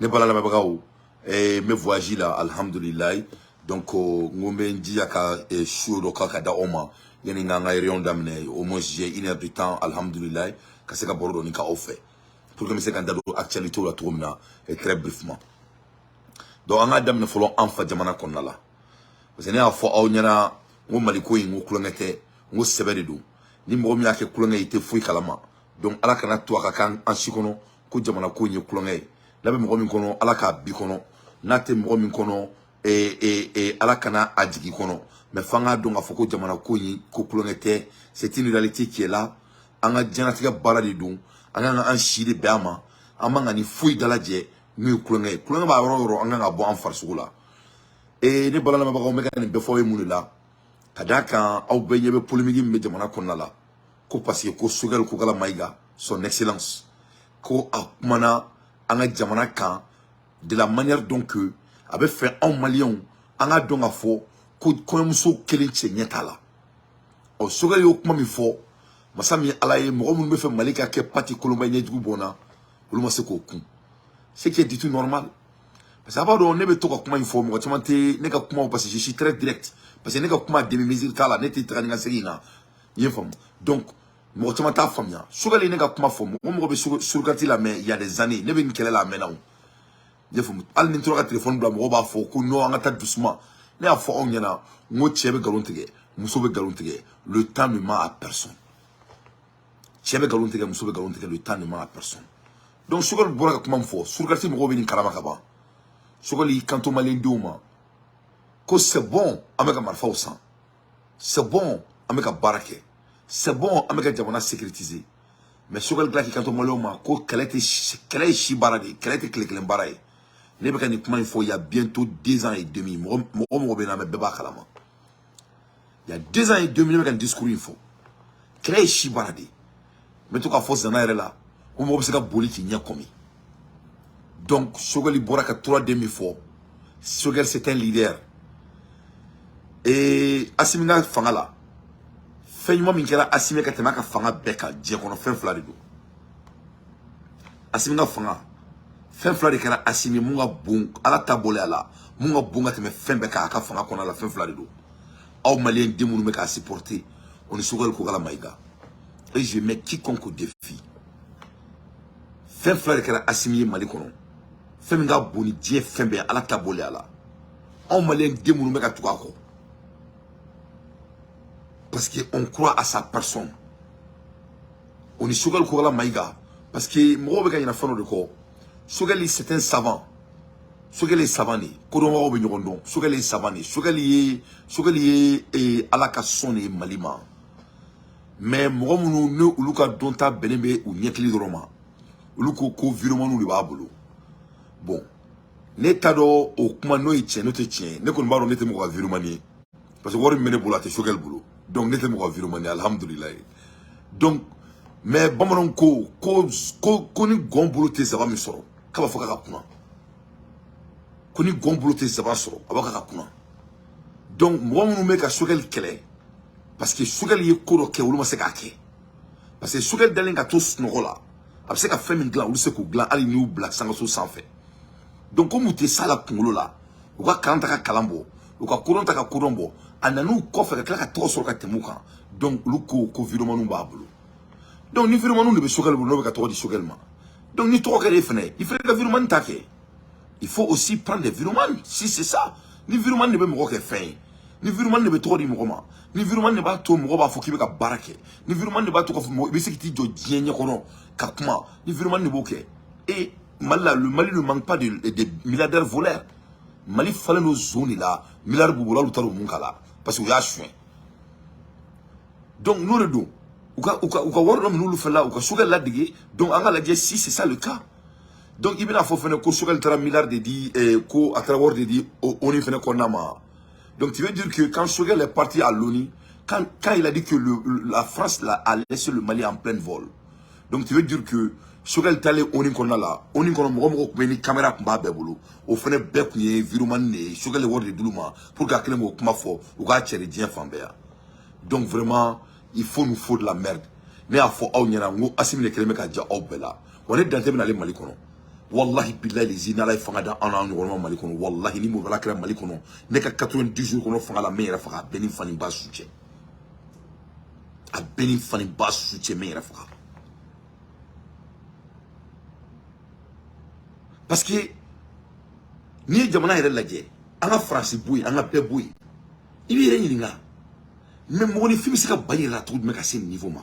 Ne bala lamɛnbagaw, n bɛ voyage la, alhamdulilayi. Donc n ko n bɛ n jija ka show dɔ ka da aw ma yanni n k'an ka réunion daminɛ. Au moins j'ai une heure de temps, alhamdulilayi, ka se ka baro dɔɔni k'aw fɛ pour que n bɛ se ka n da don actualité la cogo min na, très brièvement. Donc an k'a daminɛ fɔlɔ an fa jamana kɔnɔna la, parce que ne y'a fɔ aw ɲɛna n ko Mali ko in, n ko kulonkɛ tɛ, n ko sɛbɛ de don. Ni mɔgɔ min y'a kɛ kulonkɛ ye, i tɛ foyi kalama. Donc Ala kana to a ka kan an si kɔnɔ ko jamana ko in ye kulonkɛ ye. N'a bɛ mɔgɔ min kɔnɔ, Ala k'a bi kɔnɔ. N'a tɛ mɔgɔ min kɔnɔ, Ala kana a jigi kɔnɔ. Mais f'an k'a dɔn k'a fɔ ko jamana ko in, ko kulonkɛ tɛ, c'est une réalité qui est là. An ka diɲɛlatigɛ baara de don, an kan ka an si de bɛn a ma. An man ka ni foyi dalajɛ n'o ye kulonkɛ ye. Kulonkɛ b'a yɔrɔ o yɔrɔ, an kan ka bɔ an farisogo la. Ne balalamabagaw, n bɛ ka nin bɛɛ fɔ aw ye mun de la? Ka d'a kan aw bɛɛ ɲɛ bɛ polémique min bɛ jamana kɔnɔna la, ko parce que ko Choguel Kokalla Maïga, son excellence, ko a kumana an ka jamana kan de la manière dont que a bɛ fɛ anw maliyɛnw an ka dɔn k'a fɔ ko kɔɲɔmuso kelen cɛ ɲɛ t'a la. Ɔ, Choguel y'o kuma min fɔ, masa min ye Ala ye, mɔgɔ minnu bɛ fɛ Mali ka kɛ pati kolonba ɲɛjugu bɔ n na, olu ma se k'o kun, ce qui est du tout normal. Parce que a b'a dɔn, ne bɛ to ka kuma in fɔ, mɔgɔ caman tɛ ne ka kumaw, parce que je suis très direct, parce que ne ka kuma demi mesure t'a la, ne tɛ taga ni ka segin na, i ye faamu. Donc mɔgɔ caman t'a faamuya. Choguel ye ne ka kuma fɔ, mɔgɔ mɔgɔ bɛ surukati la, mais il y a des années ne bɛ nin kɛlɛ la, a mɛnna o, i ye faamu. Hali ni n tora ka téléphone bila, mɔgɔw b'a fɔ ko non, an ka taa doucement. Ne y'a fɔ aw ɲɛna n ko cɛ bɛ nkalon tigɛ, muso bɛ nkalon tigɛ, le temps ne ment à personne. Cɛ bɛ nkalon tigɛ, muso bɛ nkalon tigɛ, le temps ne ment à personne. Donc Choguel bɔra ka kuma min fɔ, surukati mɔgɔw bɛ nin kalama ka ban. Choguel y'i kanto maliyɛndenw ma ko c'est bon, an bɛ ka marifaw san, c'est bon, an bɛ ka baara kɛ, c'est bon, an bɛ ka jamana sécuriser. Mais Choguel tila k'i kanto maliyɛnw ma ko kɛlɛ tɛ, kɛlɛ ye si baara de ye, kɛlɛ tɛ tile kelen baara ye. Ne bɛ ka nin kuma in fɔ il y a bientôt 2 ans et demi. Mɔgɔ mɔgɔ mɔgɔ bɛ na mɛ, bɛɛ b'a kalama, il y a 2 ans et demi ne bɛ ka nin discours in fɔ. Kɛlɛ ye si baara de ye. N bɛ to k'a fɔ zana yɛrɛ la ko mɔgɔ bɛ se ka boli k'i ɲɛ kɔmi. Donc Choguel bɔra ka 3D min fɔ, Choguel, c'est un leader. Et Assimi ka fanga la, fɛn ɲuman min kɛra Assimi ka tɛmɛ a ka fanga bɛɛ kan diɲɛ kɔnɔ, fɛn fila de don. Assimi ka fanga, fɛn fila de kɛra Assimi mun ka bon, Ala ta bɔlen a la, mun ka bon ka tɛmɛ fɛn bɛɛ kan a ka fanga kɔnɔ la, fɛn fila de don. Aw maliyɛn den minnu bɛ k'a supporter, o ni Choguel Kokalla Maïga, et je mets quiconque au défi. Fɛn fila de kɛra Assimi ye Mali kɔnɔ, fɛn min ka bon ni diɲɛ fɛn bɛɛ, Ala ta bɔlen a la. Anw maliyɛn den minnu bɛ ka tugu a kɔ parce que on croit à sa personne, o ni Choguel Kokalla Maïga, parce que mɔgɔw bɛ ka ɲinɛ fɛn dɔ de kɔ. Choguel, c'est un savant. Choguel ye savant de ye, kodɔnbagaw bɛ ɲɔgɔn dɔn. Choguel ye savant de ye. Choguel ye Ala ka sɔn de ye Mali ma. Mais mɔgɔ minnu ni olu ka dɔnta bɛnnen bɛ u ɲɛkili dɔrɔn ma, olu ko ko viremaniw de b'a bolo. Bon, ne t'a dɔn o kuma n'o ye tiɲɛ, n'o tɛ tiɲɛ ye. Ne kɔni b'a dɔn ne tɛ mɔgɔ ka viremani ye, parce que wari min bɛ ne bolo, a tɛ Choguel bolo. Donc ne tɛ mɔgɔ ka viremani ye, alhamdulilayi. Donc mais bamananw ko ko ni gɔn bolo tɛ zaba min sɔrɔ, k'a b'a fɔ k'a ka kunna. Ko ni gɔn bolo tɛ zaba sɔrɔ, a b'a fɔ k'a ka kunna. Donc mɔgɔ minnu bɛ ka Choguel kɛlɛ parce que Choguel ye ko dɔ kɛ, olu ma se k'a kɛ, parce que Choguel dalen ka to sunɔgɔ la, a bɛ se ka fɛn min dilan, olu se k'o dilan hali n'u bila sankaso sanfɛ. Donc komi u tɛ s'a la kunkolo la, u ka kalan ta ka kalan bɔ, u ka kodɔn ta ka kodɔn bɔ, a nan'u kɔfɛ ka tila ka tɔgɔ sɔrɔ ka tɛmɛ u kan. Donc olu ko ko viremaniw b'a bolo. Donc ni viremaniw de bɛ Choguel bolo, n'o bɛ ka tɔgɔ di Choguel ma, donc ni tɔgɔ kɛra e fɛnɛ, il faut ka viremani ta kɛ. Il faut aussi prendre des viremans si c'est ça. Ni viremani de bɛ mɔgɔ kɛ fɛn ye, ni viremani de bɛ tɔgɔ di mɔgɔ ma, ni viremani de b'a to mɔgɔ b'a fɔ k'i bɛ ka baara kɛ, ni viremani de b'a to k'a fɔ mɔgɔ i bɛ se k'i jɔ diɲɛ ɲɛkɔrɔ ka kuma, ni viremani de b'o kɛ. Et Mali la, le Mali ne manque pas de milliardaires voleurs. Mali falen don zon de la, milliards b'u bolo, hali u t'a dɔn mun k'a la, parce que u y'a suɲɛ. Donc n'o de don, u ka wari dɔ minɛ olu fɛ la, u ka Choguel ladege. Donc an ka lajɛ si c'est ça le cas. Donc i bɛna fɔ fɛnɛ ko Choguel taara milliard de di, ko a taara wari de di ONU fɛnɛ kɔnɔna ma. Donc tu veux dire que quand Choguel est parti à l'ONU, quand il a dit que la France a laissé le Mali en plein vol, donc tu veux dire que Choguel taalen ONU kɔnɔna la, ONU kɔnɔ mɔgɔ mɔgɔ tun bɛ ni caméra tun b'a bɛɛ bolo, o fɛnɛ bɛɛ tun ye viremani de ye. Choguel ye wari de d'olu ma pour que a kɛlen k'o kuma fɔ, u k'a cɛri diɲɛ fan bɛɛ yan. Donc vraiment, il faut nous faut de la merde. Ne y'a fɔ aw ɲɛna n ko Assimi de kɛlen bɛ ka ja aw bɛɛ la. Wa ne dante bɛ nalen Mali kɔnɔ. Wallahi billahi les n'Ala ye fanga da an n'an ɲɔgɔn ma Mali kɔnɔ, wallahi ni mɔgɔ kɛra Mali kɔnɔ, ne ka 90 jours kɔnɔ fanga la, n bɛ n yɛrɛ faga. A bɛɛ ni fa ni ba su cɛ, a bɛɛ ni fa ni ba su cɛ, n bɛ n yɛrɛ faga. Parce que n'i ye jamana yɛrɛ lajɛ, an ka Faransi bɔ yen, an ka bɛɛ bɔ yen, i b'i yɛrɛ ɲininka, mais mɔgɔninfin bɛ se ka ban i yɛrɛ la cogo jumɛn ka se nin niveau ma?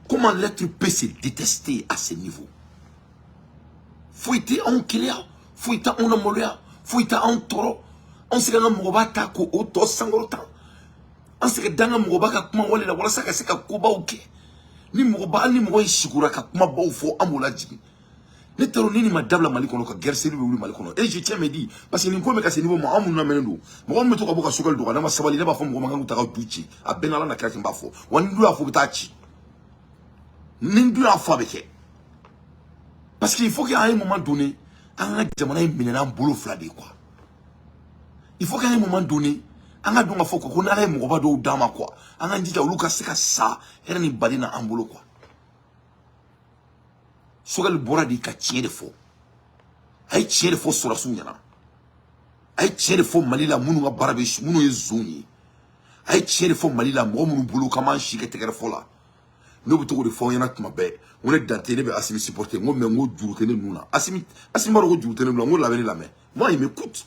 Comment l'être peut se détester à ce niveau? Foyi tɛ anw keleya, foyi tɛ anw lamaloya, foyi tɛ anw tɔɔrɔ. Anw se k'an ka mɔgɔba ta k'o tɔ sankɔrɔta, an se ka da an ka mɔgɔba ka kuma wale la walasa ka se ka kobaw kɛ. Ni mɔgɔba, hali ni mɔgɔ ye sikora ka kumabaw fɔ, an b'o lajigin. Ne t'a dɔn ni nin ma dabila Mali kɔnɔ, ka guerre civile bɛ wuli Mali kɔnɔ. Et je tiens me dire, parce que nin ko bɛ ka se niveau ma, an minnu lamɛnnen don, mɔgɔ min bɛ to ka bɔ ka Choguel dɔgɔya, n'a ma sabali, ne b'a fɔ mɔgɔ ma k'u ta ka du ci. A bɛɛ n'Ala na kira, n b'a fɔ wa. Ni du y'a fɔ, u bɛ taa ci. Ni du y'a fɔ, a bɛ kɛ. Parce qu'il faut qu'à un moment donné, an ka jamana in minɛ n'an bolo fila de ye quoi. Il faut qu'à un moment donné, an ka dɔn k'a fɔ ko n'Ala ye mɔgɔba dɔw d'an ma quoi, an k'an jija olu ka se ka sa hɛrɛ ni bali na an bolo quoi. Choguel bɔra de ka tiɲɛ de fɔ. A ye tiɲɛ de fɔ sɔrɔsiw ɲɛna, a ye tiɲɛ de fɔ Mali la minnu ka baara bɛ, minnu ye zon ye. A ye tiɲɛ de fɔ Mali la mɔgɔ minnu bolo k'an b'an si kɛ tɛgɛrɛ fɔ la. Ne bɛ to k'o de fɔ aw ɲɛna tuma bɛɛ. N ko ne dan tɛ, ne bɛ Assimi supporter. N ko mais n ko juru tɛ ne nun na. Assimi, Assimi b'a dɔn ko juru tɛ ne nun na. N ko labɛn ne lamɛn. Moi, il m'écoute.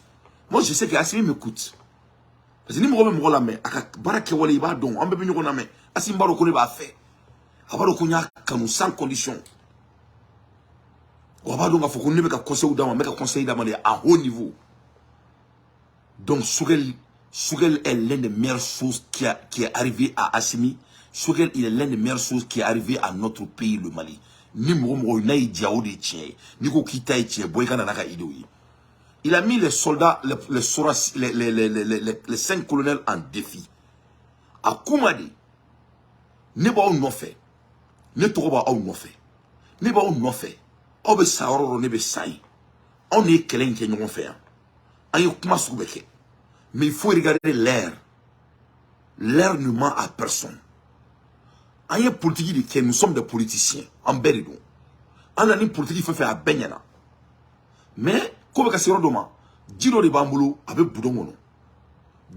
Moi, je sais que Assimi m'écoute, parce que ni mɔgɔ bɛ mɔgɔ lamɛn, a ka baara kɛwale, i b'a dɔn. An bɛɛ bɛ ɲɔgɔn lamɛn. Assimi b'a dɔn ko ne b'a fɛ, a b'a dɔn ko n y'a kanu sans condition. Wa a b'a dɔn k'a fɔ ko ne bɛ ka conseil d'a ma, n bɛ ka conseil d'a ma de à haut niveau. Donc Choguel est l'un des meilleures choses qui est arrivé à Assimi. Choguel, il est l'un des meilleures choses qui est arrivé à notre pays, le Mali. Ni mɔgɔ mɔgɔ n'a y'i diya, o de ye tiɲɛ ye. N'i ko k'i ta ye tiɲɛ, bɔ i ka na n'a ka idéw ye. Il a mis les soldats, les cinq colonels en défi. A kuma de, ne b'aw nɔfɛ, ne tɔgɔ b'aw nɔfɛ, ne b'aw nɔfɛ, aw bɛ sa yɔrɔ o yɔrɔ, ne bɛ sa yen. Anw de ye kɛlɛ in kɛ ɲɔgɔn fɛ yan, an ye kuma sugu bɛɛ kɛ. Mais il faut regarder l'air. L'air ne ment à personne. An ye politique de kɛ, nous sommes des politiciens, an bɛɛ de don. An na ni politique fɛn fɛn, a bɛɛ ɲɛna. Mais ko bɛ ka se yɔrɔ dɔ ma, ji dɔ de b'an bolo, a bɛ budon kɔnɔ.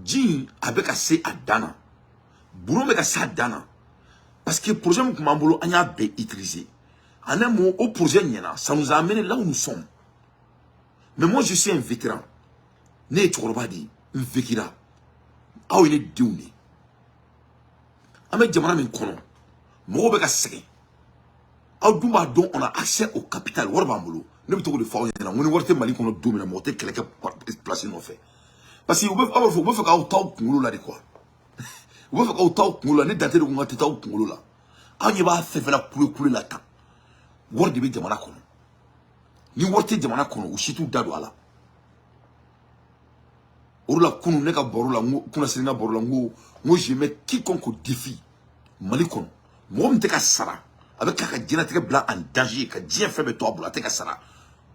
Ji in, a bɛ ka se a dan na, budon bɛ ka se a dan na, parce que projet min tun b'an bolo, an y'a bɛɛ utiliser. En un mot, au projet ɲɛna, ça nous a amené là où nous sommes. Mais moi, je suis un vétéran. Ne ye cɛkɔrɔba de ye, n vécura. Aw ye ne denw de ye. An bɛ jamana min kɔnɔ, mɔgɔw bɛ ka sɛgɛn. Aw dun b'a dɔn, on a accès au capital, wari b'an bolo. Ne bɛ to k'o de fɔ aw ɲɛna, n ko ni wari tɛ Mali kɔnɔ don min na, mɔgɔ tɛ kɛlɛ kɛ place nɔfɛ. Parce que u bɛ, aw b'a fɔ, u bɛ fɛ k'aw t'aw kunkolo la de quoi. U bɛ fɛ k'aw t'aw kunkolo la. Ne dante de ko n ka tɛ t'aw kunkolo la. Aw ɲɛ b'a fɛn fɛn la kule kule la tan, wari de bɛ jamana kɔnɔ. Ni wari tɛ jamana kɔnɔ, u si t'u da don a la. O de la, kunun ne ka baro la, n ko kunnasini ka baro la, n ko je mets quiconque au défi Mali kɔnɔ. Mɔgɔ min tɛ ka sara, a bɛ k'a ka diɲɛlatigɛ bila en danger, ka diɲɛ fɛn bɛɛ to a bolo, a tɛ ka sara,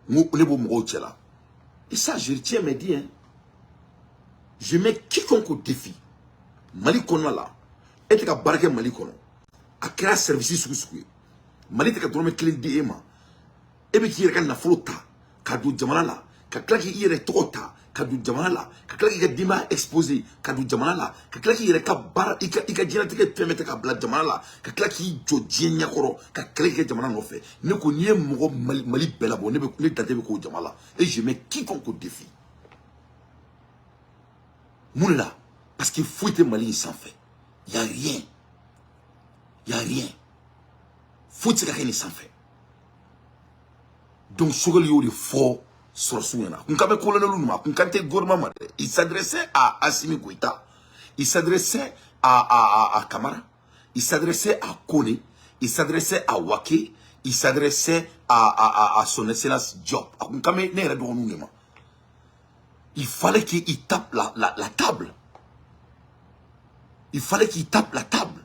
n ko ne b'o mɔgɔw cɛ la. Et ça, je tiens à me dire, hein, je mets quiconque au défi Mali kɔnɔna la. E tɛ ka baara kɛ Mali kɔnɔ, a kɛra service sugu sugu ye, Mali tɛ ka dɔrɔmɛ kelen di e ma, e bɛ k'i yɛrɛ ka nafolo ta ka don jamana la, ka tila k'i yɛrɛ tɔgɔ ta ka don jamana la, ka tila k'i ka denbaya exposer ka don jamana la, ka tila k'i yɛrɛ ka baara, i ka diɲɛlatigɛ fɛn bɛɛ ta ka bila jamana la, ka tila k'i jɔ diɲɛ ɲɛkɔrɔ ka kɛlɛ kɛ jamana nɔfɛ. Ne ko n'i ye mɔgɔ Mali bɛɛ labɔ, ne bɛ ne dante bɛ k'o jama la. Et je mets quiconque au défi. Mun de la? Parce que foyi tɛ Mali in sanfɛ. Y a rien, y a rien, foyi tɛ se ka kɛ nin sanfɛ. Donc Choguel y'o de fɔ sɔrɔsiw ɲɛna. Kun kan bɛ colonel ma, kun kan tɛ gouvernement ma dɛ. Il s'adressait à Assimi Goïta, il s'adressait à Kamara, il s'adressait à Kone, il s'adressait à Wake, il s'adressait à son excellence Diop. A kun kan bɛ ne yɛrɛ dɔgɔninw de ma. Il fallait qu'il tape la table. Il fallait qu'il tape la table.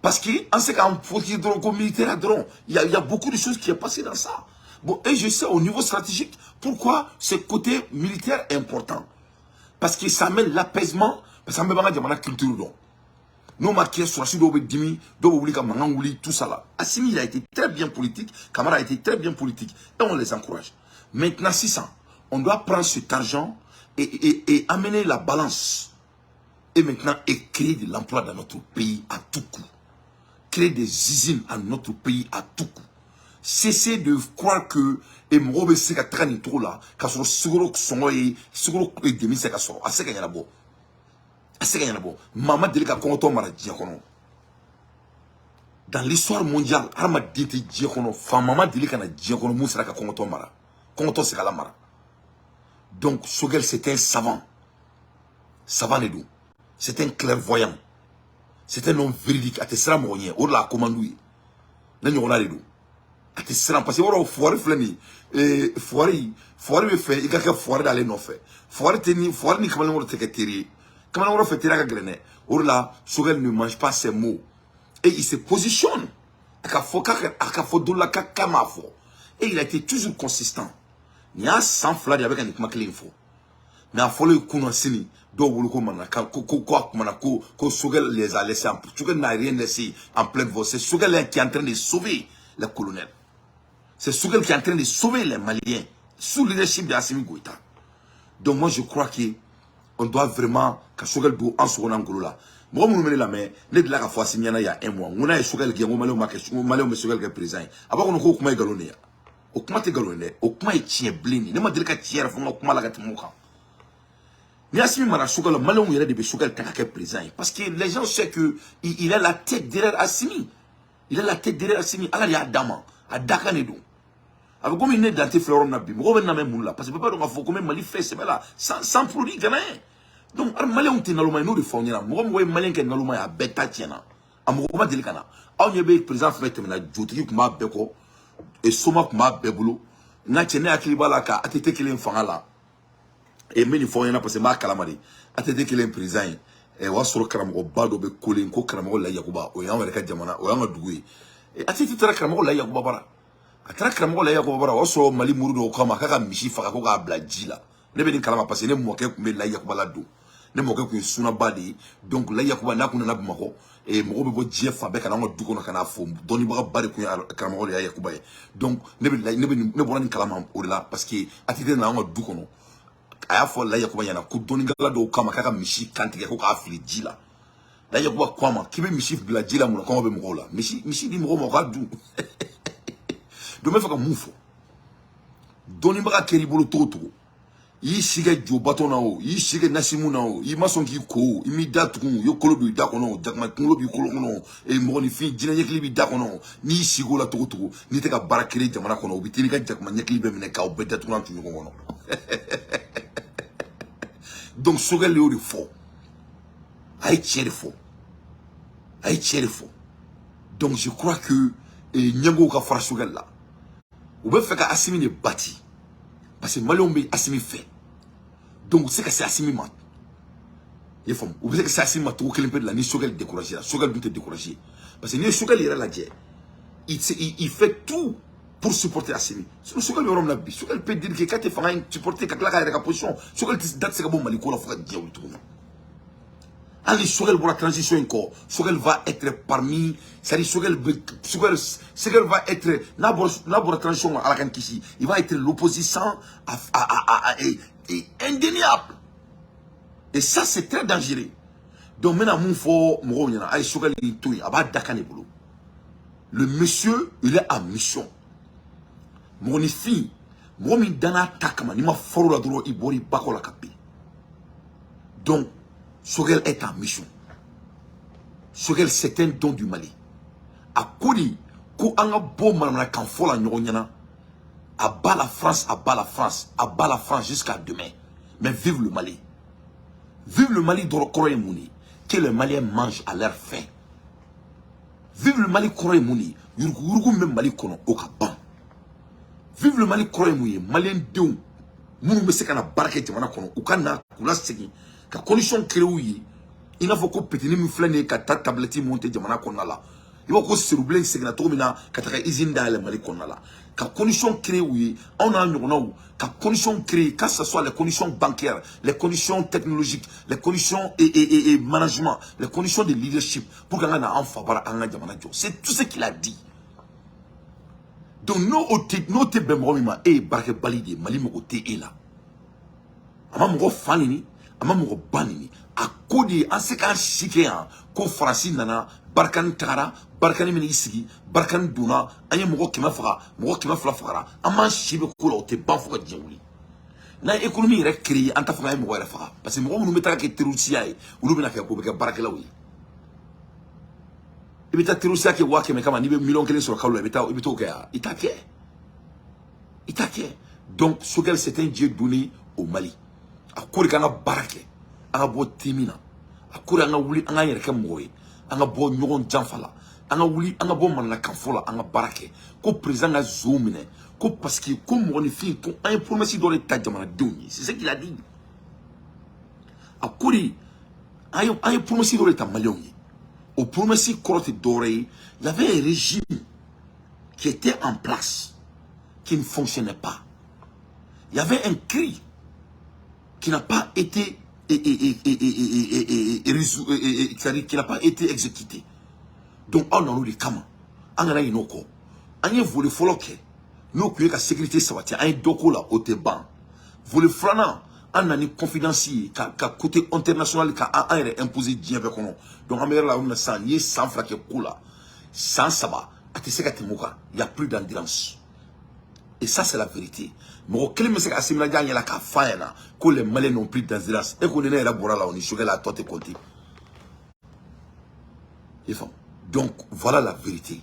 Parce que, en ce cas, dɔrɔn ko militaire dɔrɔn, il y a beaucoup de choses qui est passé dans ça. Bon, et je sais au niveau stratégique pourquoi ce côté militaire est important. Parce que ça amène l'apaisement, parce que an bɛɛ b'an ka jamana culture dɔn. N'o ma kɛ, sɔrɔsi dɔw bɛ dimi, dɔw bɛ wuli ka mankan wuli, tout ça là. Assimi, il a été très bien politique, Camara a été très bien politique et on les encourage. Maintenant, sisan, on doit prendre cet argent et amener la balance et maintenant et créer de l'emploi dans notre pays à tout coup, créer des usines à notre pays à tout coup. Cessez de croire que e mɔgɔw bɛ se ka taga nin cogo la k'a sɔrɔ sukaro sɔngɔ ye, sukaro demi se ka sɔrɔ, a se ka ɲɛnabɔ, a se ka ɲɛnabɔ. Maa ma deli ka kɔngɔtɔ mara diɲɛ kɔnɔ. Dans l'histoire mondiale, hadamaden tɛ diɲɛ kɔnɔ, faama ma deli ka na diɲɛ kɔnɔ mun sera ka kɔngɔtɔ mara, kɔngɔtɔ se ka la mara. Donc Choguel, c'est un savant, savant de don, c'est un clairvoyant, c'est un homme véridique. A tɛ siran mɔgɔ ɲɛ, o de la a ko man d'u ye. Ne ɲɔgɔnna de don, a tɛ siran, parce que yɔrɔ fugari filɛ nin ye, fugari, fugari bɛ fɛ i ka kɛ fugari d'ale nɔfɛ. Fugari tɛ ni fugari ni kamalenkɔrɔ tɛ kɛ teri ye. Kamalenkɔrɔ fɛ, teriya ka gɛlɛn dɛ. O de la Choguel ne mange pas ses mots et il se positionne. A ka fɔ k'a a ka fɔ don la k'a m'a fɔ et il a été toujours consistant. Nin y'a san 2 de, a bɛ ka nin kuma kelen in fɔ, mais a fɔlen kunna, sini dɔw bolo ko mana ko a kumana ko Choguel les a laissés en, Choguel n'a rien laissé en pleine voie. C'est Choguel qui est en train de sauver les colonels, c'est Choguel qui est en train de sauver les Maliens sous le leadership d'Assimi Goïta. Donc moi, je crois que on doit vraiment ka Choguel don an sogo n'an golo la. Mɔgɔ minnu bɛ ne lamɛn, ne delila ka fɔ Assimi ɲɛna il y a un mois, n ko n'a ye Choguel gɛn, n ko Maliyɛnw ma kɛ, n ko Maliyɛnw bɛ Choguel kɛ président ye. A b'a kɔnɔ k'o kuma ye nkalon de ye. O kuma tɛ nkalon ye dɛ, o kuma ye tiɲɛ bilen de. Ne ma deli ka tiɲɛ yɛrɛ fɔ n ka kuma la ka tɛmɛ o kan. Ni Assimi mara Choguel la, Maliyɛnw yɛrɛ de bɛ Choguel ta ka kɛ président ye, parce que les gens savent que il a la tête derrière Assimi, il a la tête derrière Assimi. Ala de y'a d'a ma, a dakan de don. A bɛ komi ne dan tɛ filɛ yɔrɔ min na bi, mɔgɔw bɛ lamɛn mun la? Parce que bɛɛ b'a dɔn k'a fɔ ko n bɛ Mali fɛ sɛbɛ la, sans produit ghanéen. Donc Maliyɛnw tɛ naloma ye, n'o de fɔ aw ɲɛna. Mɔgɔ mɔgɔ ye Maliyɛn kɛ naloma ye, a bɛɛ ta tiɲɛna, a mɔgɔ ma deli ka na. Aw ɲɛ bɛ président fɛn fɛn tɛmɛna, jotigi tun b'a bɛɛ kɔ, soma tun b'a bɛɛ bolo. N ka cɛ, ne hakili b'a la ka ATT kelen fanga la, n bɛ nin fɔ aw ɲɛna parce que n b'a kalama de. ATT kelen président ye, o y'a sɔrɔ karamɔgɔba dɔ bɛ kolen ko karamɔgɔ Layi Yakuba, o y'anw yɛrɛ ka jamana, o y'an ka dugu ye. ATT taara karamɔgɔ Layi Yakuba bara, a taara karamɔgɔ Layi Yakuba bara, o y'a sɔrɔ Mali muru dɔw kama k'a ka misi faga ko k'a bila ji la. Ne bɛ nin kalama parce que ne mɔkɛ tun bɛ Layi Yakuba la don, ne mɔkɛ tun ye sunaba de ye. Donc Layi Yakuba n'a kun nana Bamakɔ, mɔgɔw bɛ bɔ diɲɛ fan bɛɛ ka na an ka du kɔnɔ ka n'a fo. Dɔnnibagaba de tun ye karamɔgɔ Layi Yakuba ye. Donc ne bɛ ne bɛ ne bɔra nin kalama o de la, parce que ATT nana an ka du kɔnɔ, a y'a fɔ Layi Yakuba ɲɛna ko dɔnnikɛla dɔw kama k'a ka misi kantigɛ ko k'a fili ji la. Layi Yakuba ko a ma k'i bɛ misi bila ji la mun na? Kɔngɔ bɛ mɔgɔw la, misi di mɔgɔw ma u k'a dun. Donc n bɛ fɛ ka mun fɔ? Dɔnnibaga kɛr'i bolo cogo o cogo, i y'i si kɛ jo baton na o, i y'i si kɛ nasimu na o, i ma sɔn k'i ko o, i m'i da tugun, i ye kolo don i da kɔnɔ o, jakuma kunkolo b'i kolo kɔnɔ o, mɔgɔninfin jinɛ ɲɛkili b'i da kɔnɔ o, n'i y'i sigi o la cogo o cogo, n'i tɛ ka baara kelen jamana kɔnɔ, u bɛ t'i ka jakuma ɲɛkili bɛɛ minɛ k'aw bɛɛ datugulan tu ɲɔgɔn kɔnɔ. Donc Choguel y'o de fɔ, a ye tiɲɛ de fɔ, a ye tiɲɛ de fɔ. Donc je crois que ɲɛngow ka fara Choguel la, u bɛ fɛ ka Assimi de bati, parce que Maliyɛnw bɛ Assimi fɛ. Donc u tɛ se ka se Assimi ma, i ye faamu? U bɛ se ka se Assimi ma cogo kelen pe de la, ni Choguel découragé la. Choguel dun tɛ découragé, parce que n'i ye Choguel yɛrɛ lajɛ, il fait tout pour supporter Assimi. Sinon Choguel bɛ yɔrɔ min na bi, Choguel peut dire que k'a tɛ fanga in supporter ka tila k'a yɛrɛ ka position. Choguel tɛ da tɛ se ka bɔ Mali ko la fo ka diɲɛ wuli tuguni. Hali Choguel bɔra transition in kɔ, Choguel va être parmi, c'est-à-dire Choguel bɛ Choguel va être, n'a bɔra transition kɔnɔ, Ala k'an kisi, il va être l'opposition à, et indéniable, et ça, c'est très dangereux. Donc n bɛna mun fɔ mɔgɔw ɲɛna? A ye Choguel to yen, a b'a dakan de bolo. Le monsieur, il est en mission. Mɔgɔninfin, mɔgɔ min danna ta kama, n'i ma far'o la dɔrɔn, i bɔra i ba kɔ la ka bin. Donc Choguel est en mission. Choguel, c'est un don du Mali. A ko de ko an ka bɔ manamanakan fɔ la ɲɔgɔn ɲɛna. À bas la France, à bas la France, à bas la France jusqu'à demain. Mais vive le Mali. Vive le Mali dɔrɔn kɔrɔ ye mun ye? Que les Maliens mangent à leur faim. Vive le Mali kɔrɔ ye mun ye? Yuruguyurugu min bɛ Mali kɔnɔ, o ka ban. Vive le Mali kɔrɔ ye mun ye? Maliyɛn denw minnu bɛ se ka na baara kɛ jamana kɔnɔ, u ka na k'u lasegin ka condition créer u ye, i n'a fɔ ko petini min filɛ nin ye ka taa tablette monter jamana kɔnɔna la. I b'a ko Serubilen seginna cogo min na ka taga usine dayɛlɛ Mali kɔnɔna la, ka condition créer u ye, anw n'a ɲɔgɔnnaw ka condition créer, que ce soit les conditions bancaires, les conditions technologiques, les conditions et management, les conditions de leadership, pour qu'an ka na an fa bara, an ka jamana jɔ. C'est tout ce qu'il a dit. Donc n'o tɛ bɛn mɔgɔ min ma, e ye baarakɛbali de ye. Mali mago tɛ e la. A ma mɔgɔ fa nini, a ma mɔgɔ ba nini. A ko de an se k'an si kɛ yan ko Faransi nana, Barkhane tagara, Barkhane min y'i sigi, Barkhane donna, an ye mɔgɔ 100 faga, mɔgɔ 200 fagara. An m'an si bɛ ko la, o tɛ ban fo ka diɲɛ wuli. N'an ye économie yɛrɛ créer, an t'a fɔ k'an ye mɔgɔ yɛrɛ faga, parce que mɔgɔ minnu bɛ taga kɛ terroriste ye, olu bɛna kɛ k'o bɛ kɛ baarakɛlaw ye. I bɛ taa terroriste kɛ 100 000 kama, n'i bɛ miliyɔn 1 sɔrɔ kalo la, i bɛ taa, i bɛ t'o kɛ yan? I t'a kɛ, i t'a kɛ. Donc Choguel, c'est un Dieu donné au Mali. A ko de k'an ka baara kɛ, an ka bɔ timi na. A ko de an ka wuli, an k'an yɛrɛ kɛ mɔgɔ ye, an ka bɔ ɲɔgɔn janfa la, an ka wuli, an ka bɔ mananakanfɔ la, an ka baara kɛ. Ko président ka zonw minɛ ko parce que ko mɔgɔninfin, ko an ye promesse dɔ de ta jamanadenw ye. C'est ce qu'il a dit. A ko de an ye promesse dɔ de ta Maliyɛnw ye. O promesse kɔrɔ tɛ dɔwɛrɛ ye, il y avait un régime qui était en place qui ne fonctionnait pas. Il y avait un cri qui n'a pas été et, c'est-à-dire qui n'a pas été exécuté. Donc aw nan'o de kama, an kana ɲinɛ o kɔ. An ye volet fɔlɔ kɛ, n'o tun ye ka sécurité sabati, an ye dɔ k'o la, o tɛ ban. Volet filanan, an nana ni confidence ye ka côté international, ka an yɛrɛ imposer diɲɛ bɛɛ kɔnɔ. Donc an bɛ yɔrɔ la min na sisan, n'i ye san 2 kɛ ko la, san 3, a tɛ se ka tɛmɛ o kan. Il y a plus d'endurance et ça, c'est la vérité. Mɔgɔ kelen bɛ se ka Assimi lajɛ a ɲɛ la k'a f'a ɲɛna ko les Maliens n'ont plus d'endurance. E ko ni ne yɛrɛ bɔra la, o ni Choguel a tɔ tɛ compter. I faamu? Donc voilà la vérité.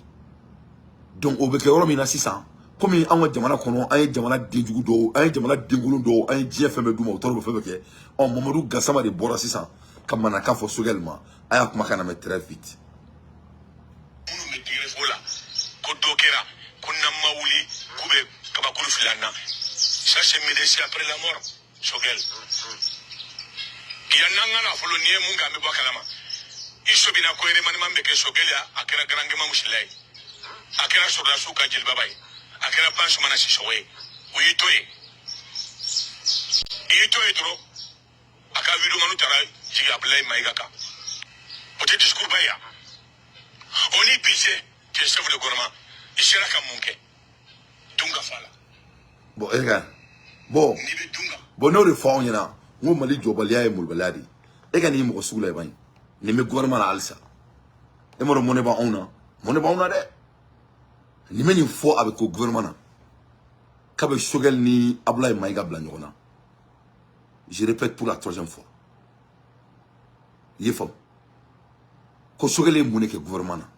Donc o bɛ kɛ yɔrɔ min na sisan, komi an ka jamana kɔnɔ, an ye jamana denjugu dɔw, an ye jamana denkolon dɔw, an ye diɲɛ fɛn bɛɛ d'u ma, u taara u bɛ fɛn bɛɛ kɛ. Ɔ, Mamadu Gasama de bɔra sisan ka manaka fɔ Choguel ma. A y'a kumakan lamɛn très vite. Minnu bɛ tigɛrɛ fo la ko dɔ kɛra ko n'an ma wuli k'u bɛ kabakuru fili an na, ça, c'est médecin après la mort. Choguel, yan n'an ka nafolo, n'i ye mun kɛ, an bɛ bɔ a kalama. I sobina ko remaniement bɛ kɛ. Choguel, a kɛra Grand Guemamou Sylla ye, a kɛra sɔrɔdasiw ka jelibaba ye, a kɛra Bansumana Sisɔgɔ ye, o y'i to yen, i y'i to yen dɔrɔn. A ka videomanu taara jigin Abdoulaye Maïga kan, o tɛ discours ba ye yan. O ni bi cɛ, tu es chef de gouvernement, i sera ka mun kɛ dun ka fa la? Bon, e ka bon. N'i bɛ dun ka Bon, n'o de fɔ anw ɲɛna n ko Mali jɔbaliya ye molobaliya de ye. E ka nin mɔgɔ sugu la, i b'a ye nin bɛ gouvernement la halisa. E m'a dɔn mɔnɛ b'anw na, mɔnɛ b'anw na dɛ. Nin bɛ nin fɔ, a bɛ ko gouvernement na k'a bɛ Choguel ni Abdoulaye Maïga bila ɲɔgɔn na. Je répète pour la troisième fois, i ye faamu ko Choguel ye mun de kɛ gouvernement na?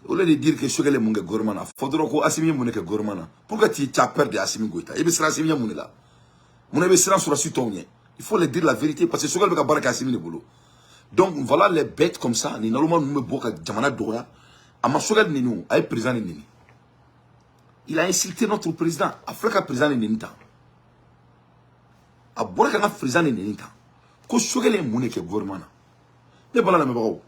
Au lieu de dire que Choguel ye mun kɛ gouvernement na, fɔ dɔrɔn ko Assimi ye mun de kɛ gouvernement na. Pourquoi tu as peur de Assimi Goïta? I bɛ siran Assimi ɲɛ mun de la? Mun na i bɛ siran sɔrɔdasi tɔw ɲɛ? Il faut les dire la vérité, parce que Choguel bɛ ka baara kɛ Assimi de bolo. Donc voilà les bêtes comme ça, ni naloma ninnu bɛ bɔ ka jamana dɔgɔya. A ma Choguel neni o, a ye président de neni. Il a insulté notre président. A filɛ ka président de neni tan, a bɔra ka n ka président de neni tan ko Choguel ye mun de kɛ gouvernement na. Ne bala lamɛnbagaw,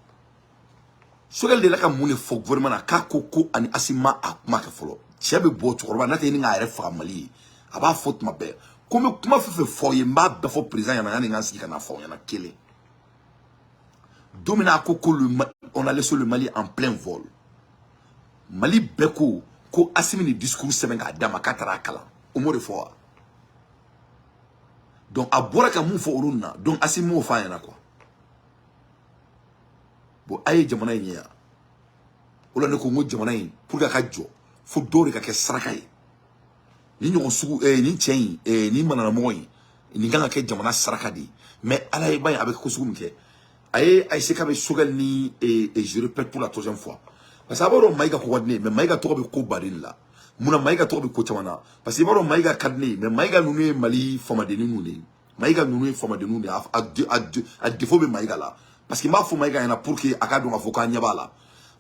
Choguel de la ka mun de fɔ gouvernement na k'a ko ko ani Assimi ma a kuma kɛ fɔlɔ? Cɛ bɛ bɔ, cɛkɔrɔba n'a tɛ ɲini k'a yɛrɛ faga Mali ye. A b'a fɔ tuma bɛɛ ko n bɛ kuma fɛn fɛn fɔ aw ye, n b'a bɛɛ fɔ président ɲɛna yanni n ka sigi ka na fɔ aw ɲɛna. Kelen don min na, a ko ko on a laissé le Mali en plein vol. Mali bɛɛ ko ko Assimi ni discours sɛbɛn k'a d'a ma, k'a taara a kalan. O m'o de fɔ wa? Donc a bɔra ka mun fɔ olu na? Donc Assimi m'o fɔ a ɲɛna quoi. Bon, a ye jamana in ye yan. O la ne ko n ko jamana in, pour que a ka jɔ, fo dɔw de ka kɛ saraka ye. Ni ɲɔgɔn sugu nin cɛ in nin mananamɔgɔ in, nin kan ka kɛ jamana saraka de ye. Mais ala ye ba ye, a bɛ ko sugu min kɛ, a ye a essayer k'a bɛ Choguel ni et je répète pour la troisième fois, parce que a b'a dɔn Maïga ko ka di ne ye, mais Maïga tɔgɔ bɛ ko baden de la. Munna Maïga tɔgɔ bɛ ko caman na? Parce que i b'a dɔn Maïga ka di ne ye, mais Maïga ninnu ye Mali famadenninw de ye. Maïga ninnu ye famadenninw de ye. A défaut bɛ Maïga la, parce que n b'a fɔ Maïga ɲɛna pour que a ka dɔn k'a fɔ k'an ɲɛ b'a la.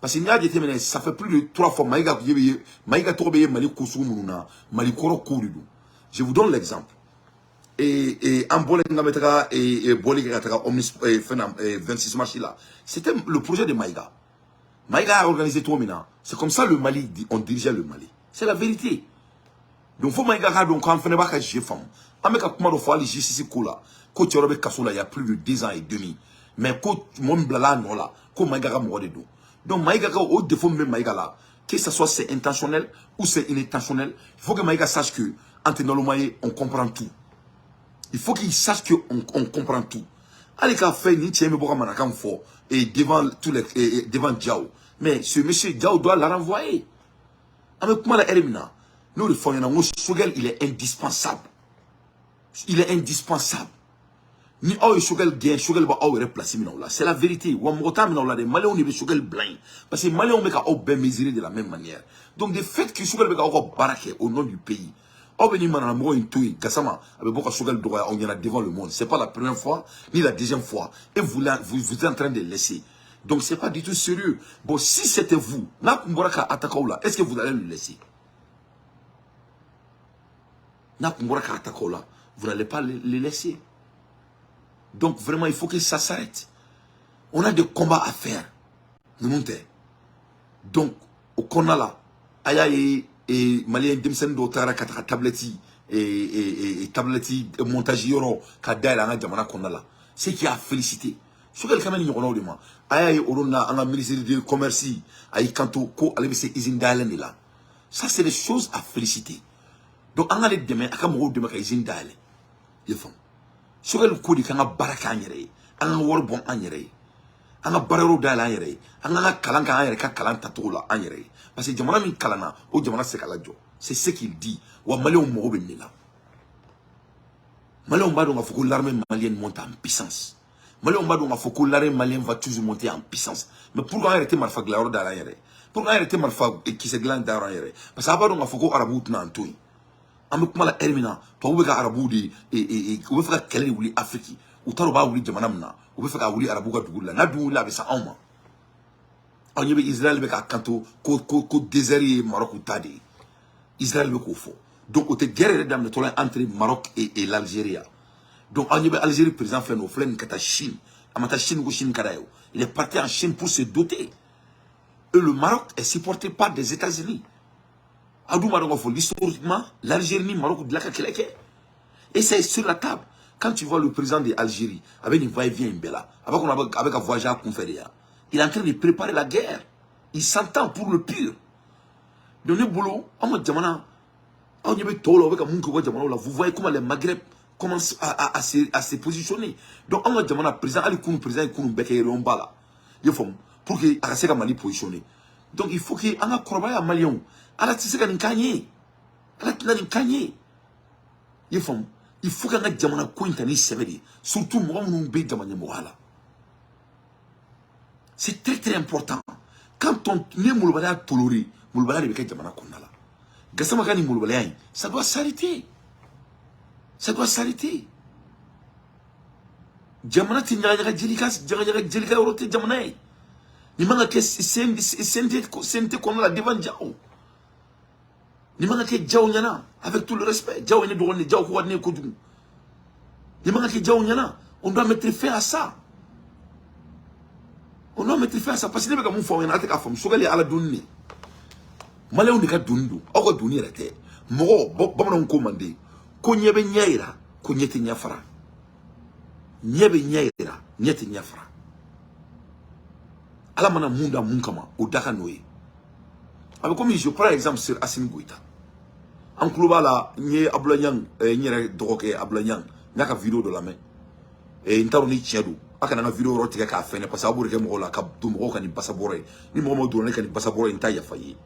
Parce que n'i y'a jateminɛ, ça fait plus de trois fois Maïga ye bɛ ye, Maïga tɔgɔ bɛ ye Mali ko sugu minnu na, Mali kɔrɔ kow de don. Je vous donne l'exemple. Et an bɔlen k'an bɛ taga et bɔli kɛ ka taga omnis fɛn na 26 mars la, c'était le projet de Maïga. Maïga a organisé cogo min na, c'est comme ça le Mali, on dirigeait le Mali, c'est la vérité. Donc fo Maïga k'a dɔn k'an fana b'a ka jeu faamu. An bɛ ka kuma dɔ fɔ hali justice ko la, ko cɛ dɔ bɛ kaso la il y a plus de 2 ans et demi, mais ko mɔgɔ min bilala a nɔ la, ko Maïga ka mɔgɔ de don. Donc Maïga ka o défaut min bɛ Maïga la, que ça soit c'est intentionnel ou c'est inintentionnel, il faut que Maïga sache que an tɛ naloma ye, on comprend tout. Il faut qu'il sache que on comprend tout. Hali k'a fɛ nin cɛ in bɛ bɔ ka manakan fɔ et devant tous les et devant Diaw, mais ce monsieur Diaw doit la renvoyer. An bɛ kuma la heure min na, n'o de fɔ aw ɲɛna, n ko Choguel, il est indispensable, il est indispensable. Ni aw ye Choguel gɛn, Choguel b'aw yɛrɛ place minɛ o la, c'est la vérité. Wa mɔgɔ t'a minɛ o la dɛ, maliyɛnw de bɛ Choguel bila yen, parce que maliyɛnw bɛ ka aw bɛɛ mesurer de la même manière. Donc de fait que Choguel bɛ ka aw ka baara kɛ au nom du pays, aw bɛ nin manamɔgɔ in to yen. Gassama a bɛ bɔ ka Choguel dɔgɔya aw ɲɛna devant le monde, c'est pas la première fois ni la deuxième fois, et vous vous, vous êtes en train de laisser. Donc c'est pas du tout sérieux. Bon, si c'était vous, n'a kun bɔra ka attaquer aw la, est-ce que vous allez le laisser? N'a kun bɔra ka attaquer aw la, vous n'allez pas le laisser. Donc vraiment, il faut que ça s'arrête. On a des combats à faire, ninnu tɛ. Donc o kɔnɔna la, a y'a ye maliyɛn denmisɛnnin dɔw taara ka taga tablette montage yɔrɔ ka dayɛlɛ an ka jamana kɔnɔna la, ce qui a félicité. Choguel kama ni ɲɔgɔnnaw de ma. A y'a ye olu na, an ka ministre de commerce a y'i kanto ko ale bɛ se usine dayɛlɛ de la. Ça, c'est des choses à féliciter. Donc an k'ale dɛmɛ, a ka mɔgɔw dɛmɛ ka usine dayɛlɛ, i ye faamu. Choguel ko de k'an ka baara kɛ an yɛrɛ ye, an ka wari bɔ an yɛrɛ ye, an ka baara yɔrɔ dayɛlɛ an yɛrɛ ye, an k'an ka kalan kɛ an yɛrɛ ka kalan tacogo la an yɛrɛ ye, parce que jamana min kalanna, o jamana tɛ se ka lajɔ. C'est ce qu'il dit. Wa maliyɛnw mago bɛ nin de la. Maliyɛnw b'a dɔn k'a fɔ ko l'armée malienne monte en puissance. Maliyɛnw b'a dɔn k'a fɔ ko l'armée malienne va toujours monter en puissance. Mais pourquoi an yɛrɛ tɛ marifa dilanyɔrɔ dayɛlɛ an yɛrɛ ye? Pourquoi an yɛrɛ tɛ marifa kisɛ dilan dayɔrɔ an yɛrɛ ye? Parce que a b'a dɔn k'a fɔ ko arabuw tɛna an to yen. An bɛ kuma la heure min na, tubabuw bɛ ka arabuw de, u bɛ fɛ ka kɛlɛ de wuli Afiriki. U t'a dɔn u b'a wuli jamana min na, u bɛ fɛ k'a wuli arabuw ka dugu la. N'a dun wulila, a bɛ se anw ma. Aw ɲɛ bɛ Israël bɛ k'a kanto ko désert ye Maroc ta de ye. Israël bɛ k'o fɔ. Donc o tɛ guerre yɛrɛ daminɛtɔla ye entre Maroc et l'Algérie. Donc aw ɲɛ bɛ Algérie président filɛ nin ye, o filɛ nin ka taa Chine. A ma taa Chine ko Chine ka d'a ye o, il est parti en Chine pour se doter. Et le Maroc est supporté par des États-Unis. Aw dun b'a dɔn k'a fɔ l'historiquement, l'Algérie ni Maroc dilan ka kɛlɛ kɛ, et c'est sur la table. Quand tu vois le président de l'Algérie avec une va-et-vient in bɛɛ la, a b'a kɔnɔ a bɛ ka voyager a kunfɛ de ya, il est en train de préparer la guerre, il s'entend pour le pire. Donc ne bolo, anw ka jamana, aw ɲɛ bɛ tɔw la, u bɛ ka mun kɛ u ka jamanaw la. Vous voyez comment les Maghreb commencent à se positionner. Donc anw ka jamana président, hali kunun président ye kunun bɛɛ kɛ réunion ba la, i ye faamu, pour que a ka se ka Mali positionner. Donc il faut que an ka kɔrɔbaya, maliyɛnw. Ala tɛ se ka nin k'an ye, Ala tɛna nin k'an ye, i ye faamu. Il faut k'an ka jamana ko in ta ni sɛbɛ de ye, surtout mɔgɔ minnu bɛ jama ɲɛmɔgɔya la. C'est très très important. Quand on ni ye molobaliya toléré, molobaliya de bɛ kɛ jamana kɔnɔna la. Gassama ka nin molobaliya in, ça doit s'arrêter, ça doit s'arrêter. Jamana tɛ ɲagaɲaga jeli ka, ɲagaɲaga jeli ka yɔrɔ tɛ jamana ye. Nin man ka kɛ CNT kɔnɔna la devant Diaw. Nin man ka kɛ Diaw ɲɛna, avec tout le respect. Diaw ye ne dɔgɔnin de, Diaw ko ka di ne ye kojugu. Nin man ka kɛ Diaw ɲɛna. On doit mettre fin à ça, on doit mettre fin à ça, parce que ne bɛ ka mun fɔ aw ɲɛna, a tɛ k'a faamu. Choguel ye Ala donni de ye, maliyɛnw de ka doni don, aw ka doni yɛrɛ tɛ. Mɔgɔ bamananw ko manden ko ɲɛ bɛ ɲɛ yira, ko ɲɛ tɛ ɲɛ fara. Ɲɛ bɛ ɲɛ yira, ɲɛ tɛ ɲɛ fara. Ala mana mun da mun kama, o da ka n'o ye. A bɛ komi, je prends exemple sur Assimi Goïta. An tulo b'a la, n ye Abdoulaye Niang, n yɛrɛ dɔgɔkɛ Abdoulaye Niang, n y'a ka vidéo dɔ lamɛn. N t'a dɔn ni tiɲɛ don. A kana n ka vidéo yɔrɔ tigɛ k'a fɛnɛ, parce que a b'o de kɛ mɔgɔw la ka don mɔgɔw kan ni basabɔrɔ ye. Ni mɔgɔ mɔgɔ donna ne kan ni basabɔrɔ ye, n t'a yafa i ye,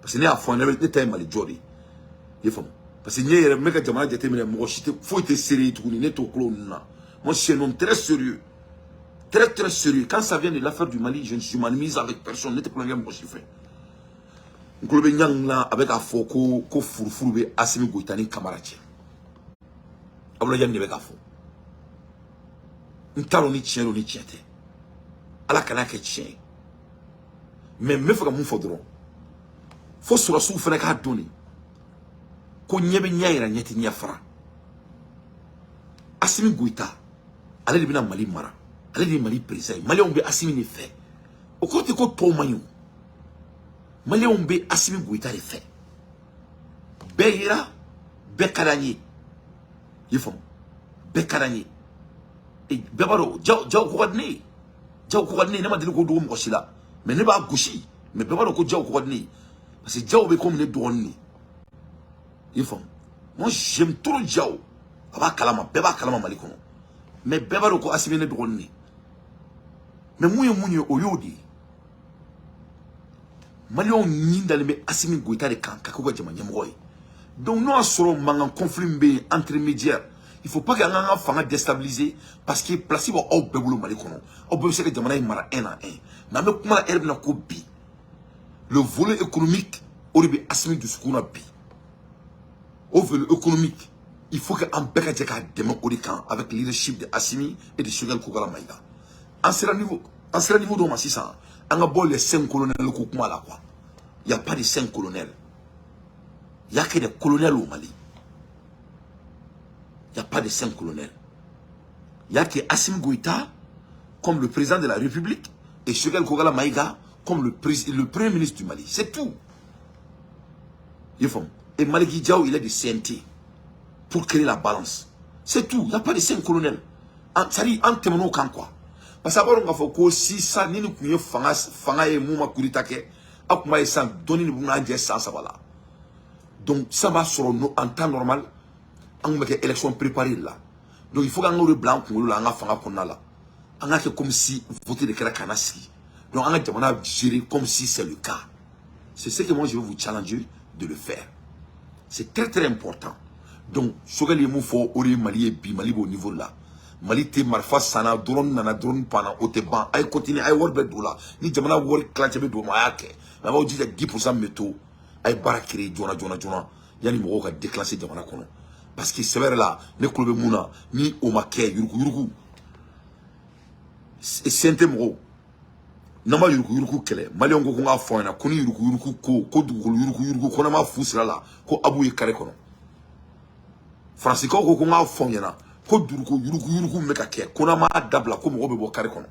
parce que ne y'a fɔ, ne ta ye Mali jɔ de ye, i ye faamu. Parce que n ye yɛrɛ n bɛ ka jamana jateminɛ, mɔgɔ si tɛ foyi tɛ seere ye tuguni, ne t'o kulo ninnu na. Moi, je suis un homme très sérieux, très très sérieux. Quand ça vient de l'affaire du Mali, je ne suis m'amuse avec personne. Ne tɛ kulonkɛ mɔgɔ si fɛ. N kulo bɛ ɲang na, a bɛ k'a fɔ ko furufuru bɛ Assimi Goïta ni Kamara cɛ. Abdoulaye Diagne de bɛ k'a fɔ. N t'a dɔn ni tiɲɛ don ni tiɲɛ tɛ, Ala kana kɛ tiɲɛ ye. Mais n bɛ fɛ ka mun fɔ dɔrɔn, fo sɔrɔsiw fana k'a dɔn de ko ɲɛ bɛ ɲɛ yɛrɛ, ɲɛ tɛ ɲɛ fara. Assimi Goïta, ale de bɛna Mali mara, ale de ye Mali président ye. Maliyɛnw bɛ Assimi de fɛ. O kɔrɔ tɛ ko tɔw man ɲi o. Maliyɛnw bɛ Assimi Goïta de fɛ. Bɛɛ yera, bɛɛ ka d'an ye. I faamu, bɛɛ ka d'an ye. Bɛɛ b'a dɔn Diaw, Diaw ko ka di ne ye. Diaw ko ka di ne ye, ne ma deli k'o dogo mɔgɔ si la. Mais ne b'a gosi, mais bɛɛ b'a dɔn ko Diaw ko ka di ne ye. Parce que Diaw bɛ komi ne dɔgɔnin de. I faamu, moi j'aime trop Diaw. A b'a kalama, bɛɛ b'a kalama Mali kɔnɔ. Mais bɛɛ b'a dɔn ko Assimi ne dɔgɔnin de. Mais mun ye, o y'o de ye. Maliyɛnw ɲin dalen bɛ Assimi Goïta de kan ka k'u ka jama ɲɛmɔgɔ ye. Donc n'o y'a sɔrɔ mankan, conflit min bɛ yen intermédiaire, il faut pas que an k'an ka fanga déstabiliser, parce que place b'aw bɛɛ bolo Mali kɔnɔ. Aw bɛɛ bɛ se ka jamana in mara un à un. Mais an bɛ kuma la heure min na ko bi, le volet économique, o de bɛ Assimi dusukun na bi. O volet économique, il faut que an bɛɛ ka jɛ k'a dɛmɛ o de kan avec leadership de Assimi et de Choguel Kokalla Maïga. An sera niveau dɔ ma sisan, an ka bɔ les cinq colonels ko kuma la quoi. Il y a pas de cinq colonels, il y a que des colonels au Mali. Il n'y a pas de cinq colonels. Il y a que Assimi Goïta comme le président de la République et Choguel Kokalla Maïga comme le premier ministre du Mali. C'est tout. Et Malick Diaw, il est du CNT pour créer la balance. C'est tout. Il n'y a pas de cinq colonels. C'est-à-dire, an tɛmɛn'o kan quoi. Parce que a b'a dɔn k'a fɔ ko sisan ni nin tun ye fanga ye mun ma coup d'état kɛ, aw tun b'a ye sisan dɔnni de bɛna jɛ san 3 la. Donc sisan b'a sɔrɔ en temps normal, an tun bɛ kɛ élection préparée de la. Donc il faut k'an k'o de bila an kunkolo la an ka fanga kɔnɔna la. An k'a kɛ comme si vote de kɛra k'an sigi. Donc an ka jamana gérer comme si c'est le cas. C'est ce que moi je vais vous challenger de le faire. C'est très très important. Donc Choguel ye mun fɔ, o de ye Mali ye bi. Mali b'o niveau la. Mali tɛ marifa sanna, drone nana, drone panna, o tɛ ban. A ye continuer, a ye wari bɛɛ don o la. Ni jamana wari tilancɛ bɛ don o ma, a y'a kɛ. Mais a b'aw jija, 10% min bɛ to, a ye baara créer joona joona joona yanni mɔgɔw ka déclencher jamana kɔnɔ. Parce que sɛbɛ yɛrɛ la, ne tulo bɛ mun na, ni o ma kɛ yuruguyurugu, CNT mɔgɔw, n'an ma yuruguyurugu kɛlɛ, maliyɛnw ko n k'a fɔ aw ɲɛna ko ni yuruguyurugu ko dugukolo yuruguyurugu ko n'an ma fu sira la, ko abu ye carré kɔnɔ. Faransikaw ko n k'a fɔ aw ɲɛna ko duguko yuruguyurugu min bɛ ka kɛ, ko n'an m'a dabila, ko mɔgɔw bɛ bɔ carré kɔnɔ.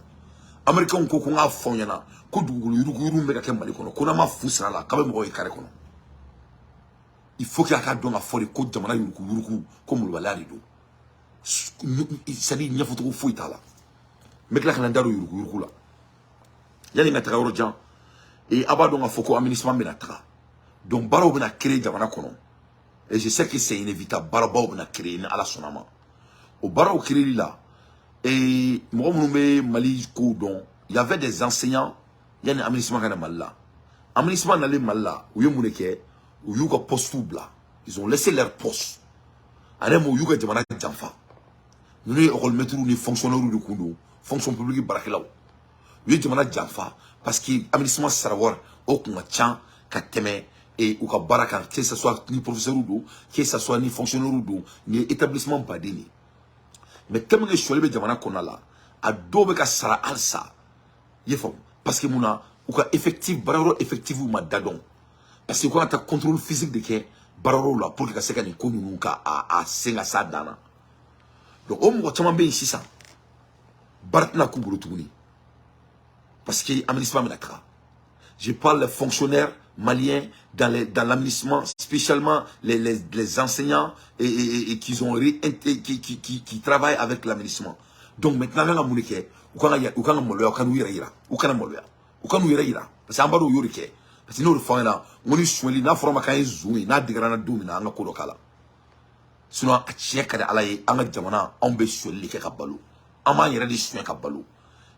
Américains ko n k'a fɔ aw ɲɛna ko dugukolo yuruguyurugu min bɛ ka kɛ Mali kɔnɔ, ko n'an ma fu sira la, k'a bɛ mɔgɔw ye carré kɔnɔ. Il faut que a ka dɔn ka fɔ de ko jamana yuruguyurugu ko molobaliya de don. C'est à dire ɲɛfɔcogo foyi t'a la. N bɛ tila ka na n da don yuruguyurugu la. Yanni n ka taga yɔrɔ jan, a b'a dɔn k'a fɔ ko aménagement bɛna taga. Donc baaraw bɛna créer jamana kɔnɔ et je sais que c'est inévitable. Baarabaw bɛna créer ni Ala sɔnna ma. O baaraw créer la, et mɔgɔ minnu bɛ Mali kow dɔn, il y avait des enseignants yanni aménagement ka na Mali la. Aménagement nalen Mali la, u ye mun de kɛ? U y'u ka poste bila, ils ont laissé leur poste. Ale ma, u y'u ka jamana janfa. Ninnu ye école maîtres ni fonctionnaires de kun don, fonction publique baarakɛlaw. U ye jamana janfa parce que aménagement sara wari o kun ka ca ka tɛmɛ et u ka baara kan, que ce soit ni professeur don, que ce soit ni fonctionnaire don. Nin ye établissement baden de ye. Mais tellement que sonyali bɛ jamana kɔnɔna la, a dɔw bɛ ka sara halisa. I ye faamu? Parce que mun na, u ka effectif, baarayɔrɔ effectif ma da dɔn, parce que u kan ka taa contrôle physique de kɛ baarayɔrɔw la pour que ka se ka nin ko ninnu ka a sen ka s'a dan na. Donc o mɔgɔ caman bɛ yen sisan, baara tɛna k'u bolo tuguni parce que aménagement bɛna taga. Je parle des fonctionnaires maliens dans l'aménagement, spécialement les enseignants et qui travaillent avec l'aménagement. Donc maintenant, an ka mun de kɛ? U kan ka maloya, u ka n'u yɛrɛ yira, u kana maloya, u ka n'u yɛrɛ yira, parce que an b'a dɔn u y'o de kɛ. Parce que n'o de fɔ an ɲɛna, n ko ni sonyali n'a fɔra ma k'an ye zon ye, n'a digira an na don min na, an ka ko dɔ k'a la. Sinon a tiɲɛ ka di Ala ye, an ka jamana, anw bɛ sonyali de kɛ ka balo, an b'an yɛrɛ de suɲɛ ka balo.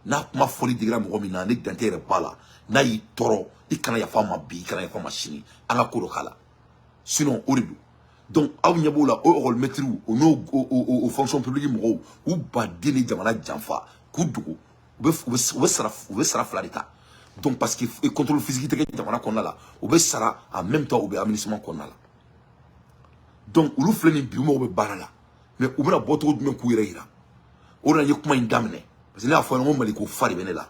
N'a kuma fɔli digira mɔgɔ min na, ne dante yɛrɛ b'a la, n'a y'i tɔɔrɔ, i kana yafa ma bi, i kana yafa ma sini, an ka ko dɔ k'a la. Sinon o de don. Donc aw ɲɛ b'o la, o école maître o n'o o fonction publique mɔgɔw, u baden de jamana janfa k'u dogo. U bɛ sara fila de ta. Donc parce que contrôle physique tɛ kɛ jamana kɔnɔna la, u bɛ sara en même temps u bɛ aménagement kɔnɔna la. Donc olu filɛ nin bi, u mago bɛ baara la, mais u bɛna bɔ cogo jumɛn k'u yɛrɛ yira? O de la n ye kuma in daminɛ, parce que ne y'a fɔ n ko Mali ko fa de bɛ ne la.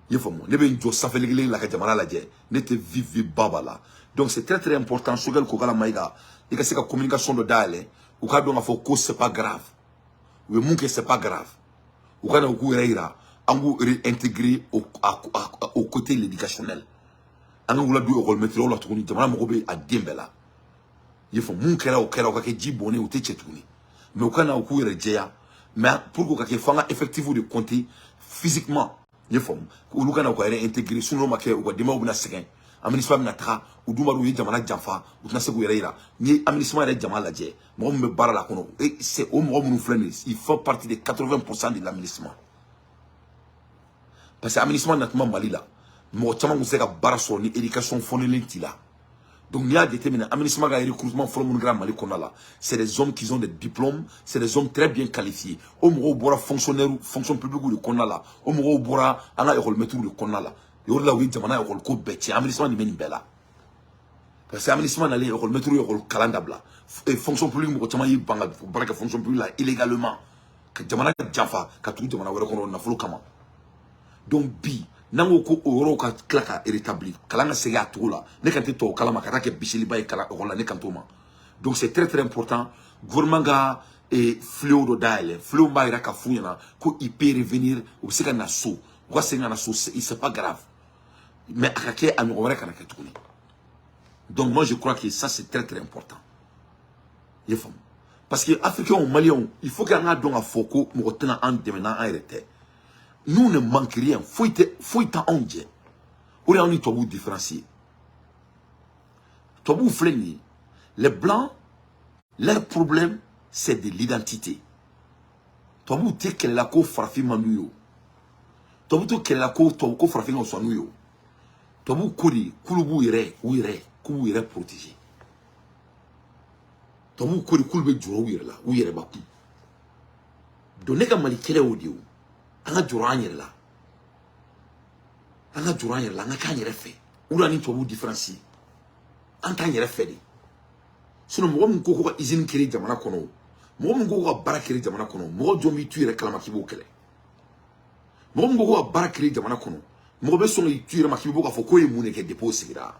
I ye faamu? Ne bɛ n jɔ sanfɛ kelen la ka jamana lajɛ, ne tɛ vi ba la. Donc c'est très très important. Choguel Kokalla Maïga, i ka se ka communication dɔ dayɛlɛ, u k'a dɔn k'a fɔ ko c'est pas grave. U ye mun kɛ, c'est pas grave. U ka na u k'u yɛrɛ yira, an k'u réintégrer au côté l'éducationnel. An ka wula du école maître la tuguni, jamana mago bɛ a den bɛɛ la. I y'a faamu, mun kɛra, o kɛra, o ka kɛ ji bɔnnen, o tɛ cɛ tuguni. Mais u ka na u k'u yɛrɛ jɛya. Mais pour que o ka kɛ, f'an ka effectif de compter physiquement. I y'a faamu, olu ka na u ka réintégrer. Sinon ma kɛ, u ka denbayaw bɛna sɛgɛn, AMINUSMA bɛna taga, u dun b'a dɔn u ye jamana janfa, u tɛna se k'u yɛrɛ yira. N'i ye AMINUSMA yɛrɛ jama lajɛ, mɔgɔ min bɛ baara la kɔnɔ, et c'est o mɔgɔ minnu filɛ nin ye, il fait partie de 80% de l'AMINUSMA. Parce que AMINUSMA natuma Mali la, mɔgɔ caman tun tɛ se ka baara sɔrɔ ni éducation fondée t'i la. Donc n'i y'a jateminɛ, AMINUSMA ka recrutement fɔlɔ minnu kɛra Mali kɔnɔna la, c'est des hommes qui ont des diplômes, c'est des hommes très bien qualifiés. O mɔgɔw bɔra fonctionnaire, fonction publique de kɔnɔna la, o mɔgɔw bɔra an ka école maître de kɔnɔna la. O de la u ye jamana école ko bɛɛ tiɲɛ. AMINUSMA nin bɛ nin bɛɛ la, parce que AMINUSMA nalen, école maître ye école kalan dabila, fonction publique, mɔgɔ caman y'i ban ka baara kɛ fonction publique la illégalement, ka jamana janfa ka tugu jamana wɛrɛ kɔnɔ nafolo kama. Donc bi, n'an ko ko o yɔrɔw ka tila ka rétablir, kalan ka segin a cogo la, ne kan tɛ tubabu kalan ma ka taa kɛ bisiliba ye kalan école la, ne kan t'o ma. Donc c'est très très important, gouvernement ka fléau dɔ dayɛlɛ, fléau b'a yira ka f'u ɲɛna ko il peut revenir, u bɛ se ka na so, u ka segin ka na so, c'est pas grave, mais a ka kɛ a ɲɔgɔn wɛrɛ kana kɛ tuguni. Donc moi, je crois que ça, c'est très très important. I ye faamu, parce que Africains, Maliens, il faut qu'an ka dɔn k'a fɔ ko mɔgɔ tɛna an dɛmɛ n'an yɛrɛ tɛ. Nous ne manque rien, foyi tɛ, foyi t'anw jɛ. O de y'anw ni tubabuw différencier. Tubabuw filɛ nin ye, les Blancs, leur problème, c'est de l'identité. Tubabuw tɛ kɛlɛla ko farafin man d'u ye, o tubabu tɛ kɛlɛla ko tubabu ko farafin ka fisa n'u ye. O tubabuw ko de k'olu b'u yɛrɛ, u yɛrɛ k'u b'u yɛrɛ protéger. Tubabuw ko de k'olu bɛ jɔrɔ u yɛrɛ la, u yɛrɛ bakun. Donc ne ka Mali kɛlɛ y'o de ye. O an ka jɔrɔ an yɛrɛ la, an ka jɔrɔ an yɛrɛ la, an ka k'an yɛrɛ fɛ. O de ni tubabuw différence, an t'an yɛrɛ fɛ de. Sinon mɔgɔ min ko ko ka usine créer jamana kɔnɔ, mɔgɔ min ko ko ka baara créer jamana kɔnɔ, mɔgɔ jɔn b'i tu yɛrɛ kalama k'i b'o kɛlɛ? Mɔgɔ min ko ko ka baara créer jamana kɔnɔ, mɔgɔ bɛ sɔn k'i tu yɛrɛ ma k'i bɛ bɔ k'a fɔ k'o ye mun de kɛ depuis o sigira?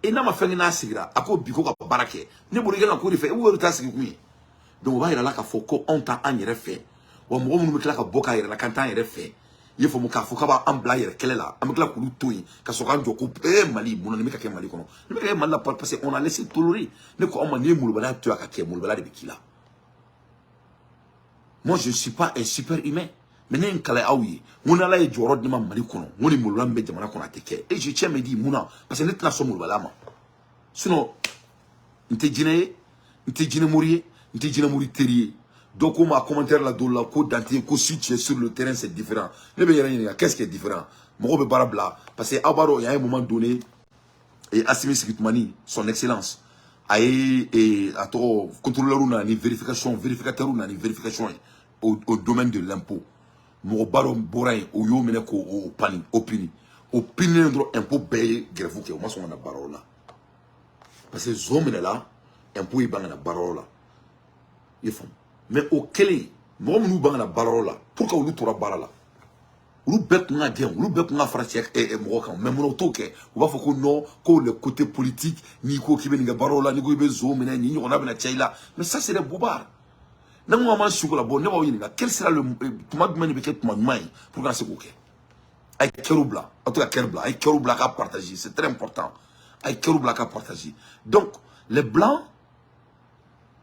E n'a ma fɛn kɛ n'a sigira, a ko bi ko ka baara kɛ, ne bolo i kan ka ko de fɛ, e b'o ta sigi kun ye. Donc o b'a yira la k'a fɔ ko anw t'an yɛrɛ fɛ. Wa mɔgɔ minnu bɛ tila ka bɔ k'a yɛrɛ la k'an t'an yɛrɛ fɛ, i ye faamu, k'a fɔ k'a b'an bila yɛrɛ kɛlɛ la, an bɛ tila k'olu to yen ka sɔrɔ k'an jɔ ko ee Mali, mun na nin bɛ ka kɛ Mali kɔnɔ, nin bɛ ka kɛ Mali la? Parce que on a laissé tolérer. Ne ko aw ma, n'i ye molobaliya to yen a ka kɛ, molobaliya de bɛ k'i la. Moi, je ne suis pas un super humain, mais ne ye n kalan aw ye, n ko ni Ala ye jɔyɔrɔ di ne ma Mali kɔnɔ, n ko ni molobaliya min bɛ jamana kɔnɔ, a tɛ kɛ. Et je tiens à me dire mun na, parce que ne tɛna sɔn molobaliya ma. Sinon n tɛ jinɛ ye, n tɛ jinɛ mori ye, n tɛ jinɛ mori teri ye. Dɔw ko ma commentaire la dɔw la ko Dante ko si tu es sur le terrain, c'est différent. Ne bɛ yɛrɛ ɲininka, qu'est-ce qui est différent? Mɔgɔw bɛ baara bila parce que aw b'a dɔn, il y a un moment donné et Assimi Sigitumani, son excellence, a ye a tɔgɔ, contrôleur nana ni vérification, vérificateur nana ni vérification ye au domaine de l'impôt. Mɔgɔba dɔ bɔra yen, o y'o minɛ k'o pani, o pini, o pininen dɔrɔn, impôt bɛɛ ye grève kɛ, o ma sɔn ka na baarayɔrɔ la, parce que zon minɛla, impôt y'i ban ka na baarayɔrɔ la. I ye faamu? Mais o kɛlen, mɔgɔ minnu ban ka na baarayɔrɔ la, pour que olu tora baara la, olu bɛɛ kun ka gɛn, olu bɛɛ kun ka fara cɛ mɔgɔ kan. Mais munna u t'o kɛ? U b'a fɔ ko non, ko le côté politique, n'i ko k'i bɛ nin kɛ baaraw la, n'i ko i bɛ zon minɛ, nin ɲɔgɔnna bɛna caya i la. Mais ça, c'est des bobards. Ne ko an m'an siko la bɔ, ne b'aw ɲininka, quel sera le tuma jumɛn de bɛ kɛ tuma ɲuman ye pour que an se k'o kɛ? A ye cœur bila, aw tɛ ka cœur bila, a ye cœur bila ka partager, c'est très important. A ye cœur bila ka partager. Donc les Blancs,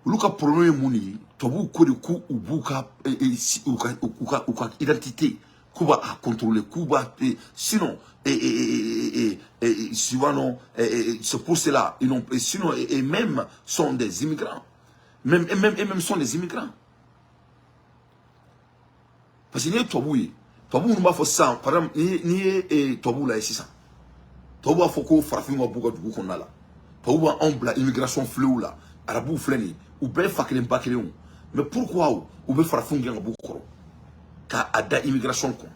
olu ka problème ye mun de ye? Tubabuw ko de k'u b'u ka u ka identité, k'u b'a contrôler, k'u b'a, sinon et souvent non, c'est pour cela ils n'ont, sinon et même sont des immigrants, même et même et même sont des immigrants. Parce que n'i ye tubabu ye, tubabu minnu b'a fɔ sisan, par exemple, n'i ye tubabuw lajɛ sisan, tubabu b'a fɔ ko farafinw ka b'u ka dugu kɔnɔna la, tubabu b'anw bila immigration filew la. Arabuw filɛ nin ye, u bɛɛ ye fa kelen ba kelen o. Mais pourquoi u bɛ farafinw gɛn ka b'u kɔrɔ k'a da immigration kɔnɔ?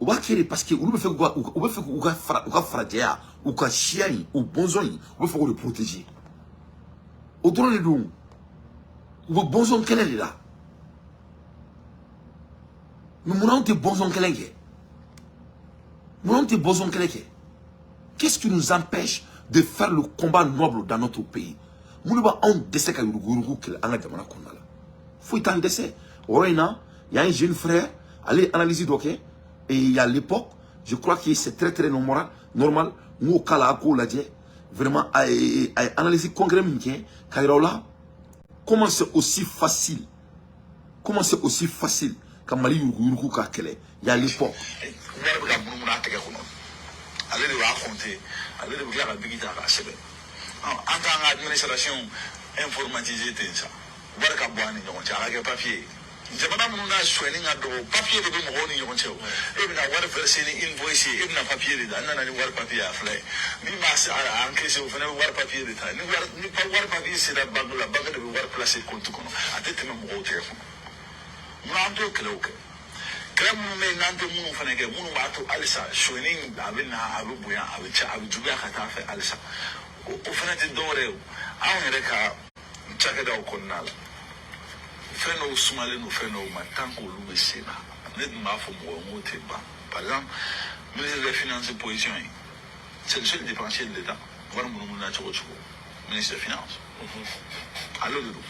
U b'a kɛ de parce que olu bɛ fɛ k'u ka, u bɛ fɛ k'u ka fara, u ka farajɛya, u ka siya in, u bɔnsɔn in, u bɛ fɛ k'o de protéger. O dɔrɔn de don. U bɛ bɔnsɔn kɛlɛ de la. Mais munna anw tɛ bɔnsɔn kɛlɛ kɛ? Munna anw tɛ bɔnsɔn kɛlɛ kɛ? Qu'est-ce qui nous empêche de faire le combat noble dans notre pays? Mun de b'anw dɛsɛ ka yuruguyurugu kɛlɛ an ka jamana kɔnɔna la? Foyi t'an dɛsɛ. O yɔrɔ in na, il y a un jeune frère, ale ye analyse dɔ kɛ, et il y a l'époque, Je crois que c'est très très normal normal. N k'o k'a la, a k'o lajɛ vraiment. A ye analyse concret min kɛ ka yira o la, comment c'est aussi facile, comment c'est aussi facile ka Mali yuruguyurugu ka kɛlɛ. Il y a l'époque. Wari bɛ ka munumunu a tɛgɛ kɔnɔ, ale de b'a compter, ale de bɛ tila ka bigi ta k'a sɛbɛn. An t'an ka administration informatisée ten sa, wari ka bɔ an ni ɲɔgɔn cɛ, a ka kɛ papier ye. Jamana minnu n'a sonyɛni ka dɔgɔ, papier de bɛ mɔgɔw ni ɲɔgɔn cɛ. O e bɛna wari verser ni invoice ye, e bɛna papier de ta. N nana ni wari papier ye, a filɛ. Min b'a a encaisser, o fana bɛ wari papier de ta. Ni wari ni wari papier sera banque la, banque de bɛ wari placer compte kɔnɔ, a tɛ tɛmɛ mɔgɔw tɛgɛ kɔnɔ. Munna an t'o kɛlɛw kɛ? Kɛlɛ minnu bɛ yen n'an tɛ minnu fana kɛ, minnu b'a to halisa sonyɛni a bɛ na, a bɛ bonya, a bɛ ca, a bɛ juguya ka taa fɛ halisa, o fana tɛ dɔwɛrɛ ye. O anw yɛrɛ ka cakɛdaw kɔnɔna la, fɛn dɔw sumalen don fɛn dɔw ma tant qu'olu bɛ sen na. Ne tun b'a fɔ mɔgɔ ye n k'o tɛ ban. Par exemple, ministre des Finances position ye, c'est le seul dépensier de l'État. Wari minnu na cogo cogo, ministre des Finances, ale de don.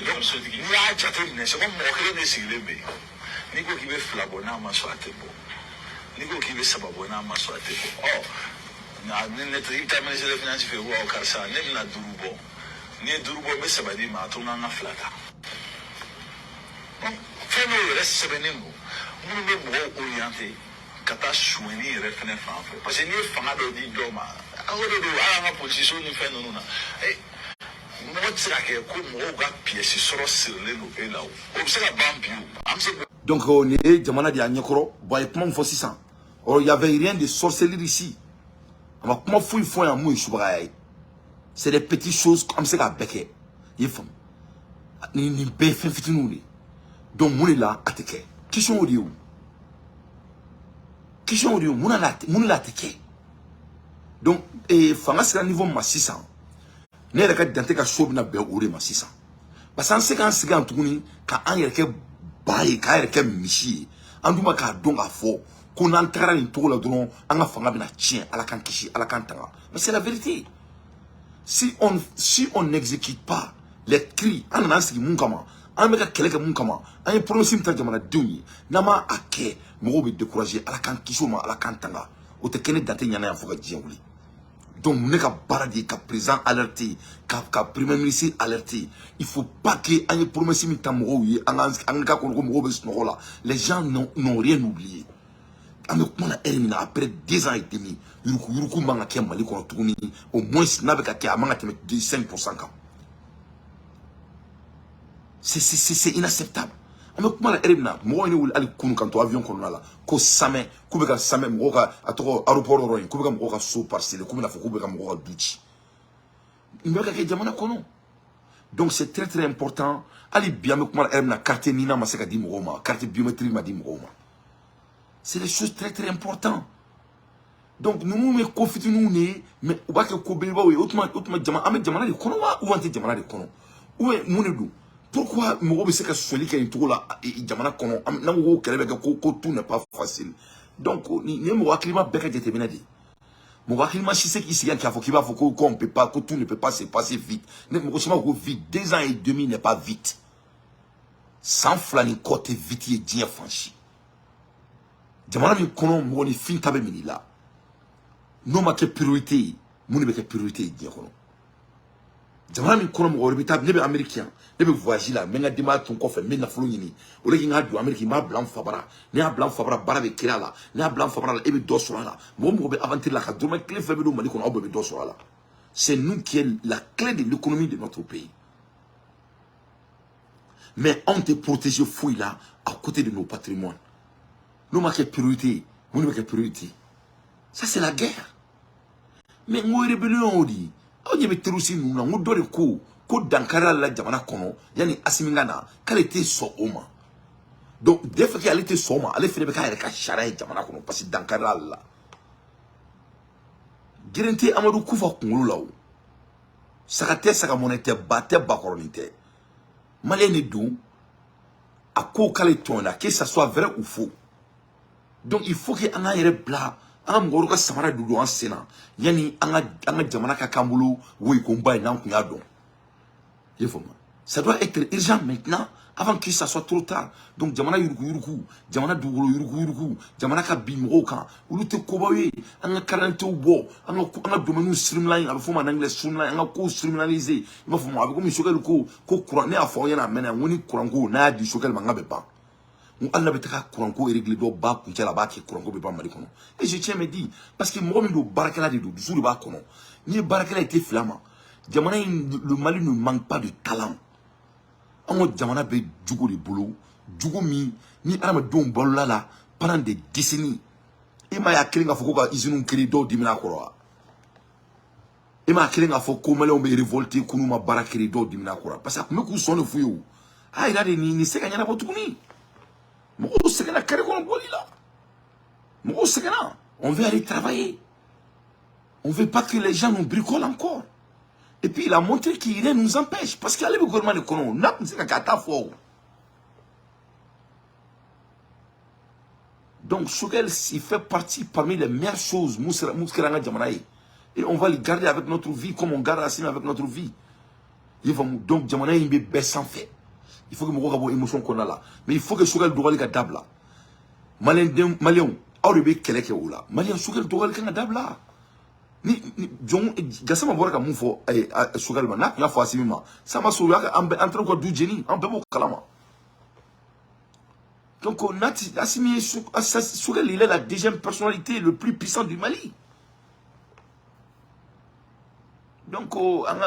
Donc n'i y'a jateminɛ, c'est comme mɔgɔ kelen de sigilen bɛ yen. N'i ko k'i bɛ fila bɔ, n'a ma sɔn, a tɛ bɔ. N'i ko k'i bɛ saba bɔ, n'a ma sɔn, a tɛ bɔ. Ɔ ni ne i bɛ taa ministre des Finances fɛ yen ko karisa, ne bɛna duuru bɔ. N'i ye duuru bɔ, n bɛ saba d'i ma, a to n ka n ka fila ta. Fɛn dɔw yɛrɛ sɛbɛnnen don minnu bɛ mɔgɔw orienter ka taa sonyɛni yɛrɛ fɛnɛ fan fɛ, parce que n'i ye fanga dɔ di dɔw ma, o de don. Hali an ka polisiso ni fɛn ninnu na, mɔgɔ tɛ se ka kɛ ko mɔgɔw ka pièce sɔrɔ sirilen don e la. O bɛ se ka ban bi, o an bɛ se. Donc nin ye jamana de y'a ɲɛkɔrɔ. Bon, a ye kuma min fɔ sisan, or il y avait rien de sorcellerie ici. A ma kuma foyi fɔ yan mun ye subagaya ye. C'est des petites choses, an bɛ se k'a bɛɛ kɛ, i ye faamu. Nin bɛɛ ye fɛn fitininw de ye. Donc mun de la a tɛ kɛ? Question o de ye, o question o de ye. Mun de la a tɛ kɛ? Donc fanga sera niveau min ma sisan, ne yɛrɛ ka dante ka so bɛna bɛn o de ma sisan, parce que an se k'an sigi yan tuguni ka an yɛrɛ kɛ ba ye, k'an yɛrɛ kɛ misi ye. An dun ma k'a dɔn k'a fɔ ko n'an tagara nin cogo la dɔrɔn, an ka fanga bɛna tiɲɛ. Ala k'an kisi, Ala k'an tanga. Mais c'est la vérité, si on n'exécute pas les cris, an nana an sigi mun kama, an bɛ ka kɛlɛ kɛ mun kama, an ye promesse min ta jamanadenw ye, n'an ma a kɛ, mɔgɔw bɛ décourager. Ala k'an kisi o ma, Ala k'an tanga. O tɛ kɛ ne dante ɲɛna yan fo ka diɲɛ wuli. Donc ne ka baara de ye ka président alerter, ka premier ministre alerter. Il faut pas que an ye promesse min ta mɔgɔw ye, an ka kɔnɔ ko mɔgɔw bɛ sunɔgɔ la. Les gens n'ont rien oublié. An bɛ kuma na heure min na, après 2 ans et demi, yuruku yuruku man ka kɛ Mali kɔnɔ tuguni. Au moins n'a bɛ ka kɛ, a man ka tɛmɛ 5 % kan. C'est inacceptable. An bɛ kuma la heure min na, mɔgɔw ye ne wele hali kunun kan to avion kɔnɔna la ko samɛ k'u bɛ ka samɛ mɔgɔw ka, a tɔgɔ, aéroport yɔrɔ in, k'u bɛ ka mɔgɔw ka so parceler, k'u bɛna fɔ k'u bɛ ka mɔgɔw ka du ci. Nin bɛ ka kɛ jamana kɔnɔ. Donc c'est très très important. Hali bi an bɛ kuma la heure min na, carte NINA ma se ka di mɔgɔw ma, carte biométrique ma di mɔgɔw ma. C'est des choses très très importantes. Donc ninnu bɛ ko fitininw de ye, mais u b'a kɛ ko belebelebaw ye. O tuma jama, an bɛ jamana de kɔnɔ wa, ou an tɛ jamana de kɔnɔ, ou bien mun de don? Pourquoi mɔgɔw bɛ se ka sonyali kɛ nin cogo la jamana kɔnɔ? N'an ko ko kɛlɛ bɛ kɛ, ko tout n'est pas facile. Donc nin ye mɔgɔ hakilima bɛɛ ka jateminɛ de ye. Mɔgɔ hakilima si se k'i sigi yan k'a fɔ k'i b'a fɔ ko on peut pas, ko tout ne peut pas se passer vite. Ne mɔgɔ si ma ko vite. 2 ans et demi n'est pas vite. San 2 ni kɔ tɛ vite ye diɲɛ fan si. Jamana min kɔnɔ mɔgɔninfin ta bɛ minɛ i la, n'o ma kɛ priorité ye, mun de bɛ kɛ priorité ye diɲɛ kɔnɔ? Jamana min kɔnɔ mɔgɔ wɛrɛ bɛ taa, ne bɛ Amérique yan, ne bɛ voyage la, n bɛ n ka denbaya tun kɔfɛ, n bɛ nafolo ɲini o de k'i ka don Amérique, n b'a bila n fabara. Ne y'a bila n fabara, baara bɛ kiri a la. Ne y'a bila n fabara la, e bɛ dɔ sɔrɔ a la. Mɔgɔ mɔgɔ bɛ aventure la ka dɔrɔmɛ kelen fɛn bɛ don Mali kɔnɔ, aw bɛɛ bɛ dɔ sɔrɔ a la. C'est nous qui est la clé de l'économie de notre pays, mais anw tɛ protéger foyi la à côté de nos patrimoines. N'o ma kɛ priorité ye, mun de bɛ kɛ priorité? Ça, c'est la guerre. Mais n ko rébellion o de ye, aw ɲɛ bɛ terroriste ninnu na. N ko dɔ de ko ko dankari la jamana kɔnɔ yanni Asimi ka na, k'ale tɛ sɔn o ma. Donc dès que ale tɛ sɔn o ma, ale fɛnɛ bɛ k'a yɛrɛ ka sariya ye jamana kɔnɔ, parce que dankari ale la. Geren tɛ Amadu Kufa kunkolo la. O saga tɛ, saga mɔnɛ tɛ, ba tɛ, bakɔrɔnin tɛ, malien de don. A ko k'ale tɔɲɔna, que ça soit vrai ou faux. Donc il faut que an k'an yɛrɛ bila, an ka mɔgɔ wɛrɛw ka samara don an sen na yanni an ka jamana ka k'an bolo woyikonba ye. N'an kun y'a dɔn, i ye faamu. Ça doit être urgent maintenant, avant que ça soit trop tard. Donc, jamana yuruku yuruku, jamana dugukolo yuruku yuruku, jamana ka bin mɔgɔw kan, olu tɛ kobaw ye. An ka carte bɔ, an ka domaine streamline, a bɛ fɔ o ma en anglais streamline, an ka kow streamliniser. I b'a fɔ a bɛ komi Choguel ko courant, ne y'a fɔ aw ɲɛna a mɛnna, n ko ni courant ko n'a y'a di Choguel ma, n k'a bɛ ban. N ko hali n'a bɛ taga courant ko régler dɔ ba kuncɛ la, a b'a kɛ courant ko bɛ ban Mali kɔnɔ. Et je tiens à me dire, parce que mɔgɔ min don, baarakɛla de don, dusu de b'a kɔnɔ. N'i ye baarakɛla ye, i tɛ fili a ma. Jamana in, le Mali ne manque pas de talent. An ka jamana bɛ jugu de bolo, jugu min ni adamadenw balola la pendant des décennies. E ma y'a kelen k'a fɔ ko ka usines créer, dɔw dimina a kɔrɔ wa? E m'a kelen k'a fɔ ko maliyɛnw bɛ révolter ko n'u ma baara créer, dɔw dimina a kɔrɔ, parce que a tun bɛ k'u sɔn de f'u ye. O a yira de nin se ka ɲɛnabɔ tuguni. Mɔgɔw sɛgɛnna carré kɔnɔ bɔli la, mɔgɔw sɛgɛnna. On veut aller travailler, on veut pas que les gens nous bricolent encore. Et puis il a montré qu'il rien nous empêche, parce qu'ale bɛ gouvernement de kɔnɔ, n'a tun se ka kɛ, a t'a fɔ o. Donc Choguel, il fait partie parmi les meilleures choses mun kɛra an ka jamana ye, et on va le garder avec notre vie comme on garde Assimi avec notre vie. I faamu? Donc jamana in bɛ bɛɛ sanfɛ. Il faut que mɔgɔw ka bɔ émotion kɔnɔna la, mais il faut que Choguel dɔgɔli ka dabila. Maliyɛn den, maliyɛnw, aw de bɛ kɛlɛ kɛ o la. Maliyɛn, Choguel dɔgɔli kan ka dabila. Ni jɔn Gasama bɔra ka mun fɔ Choguel ma, n'a tun y'a fɔ Assimi ma, sa ma sɔrɔ u y'a ka an bɛɛ an taara u ka du jeni, an bɛɛ b'o kalama. Donc Nati Assimi, Choguel, il est la deuxième personnalité le plus puissant du Mali. Donc an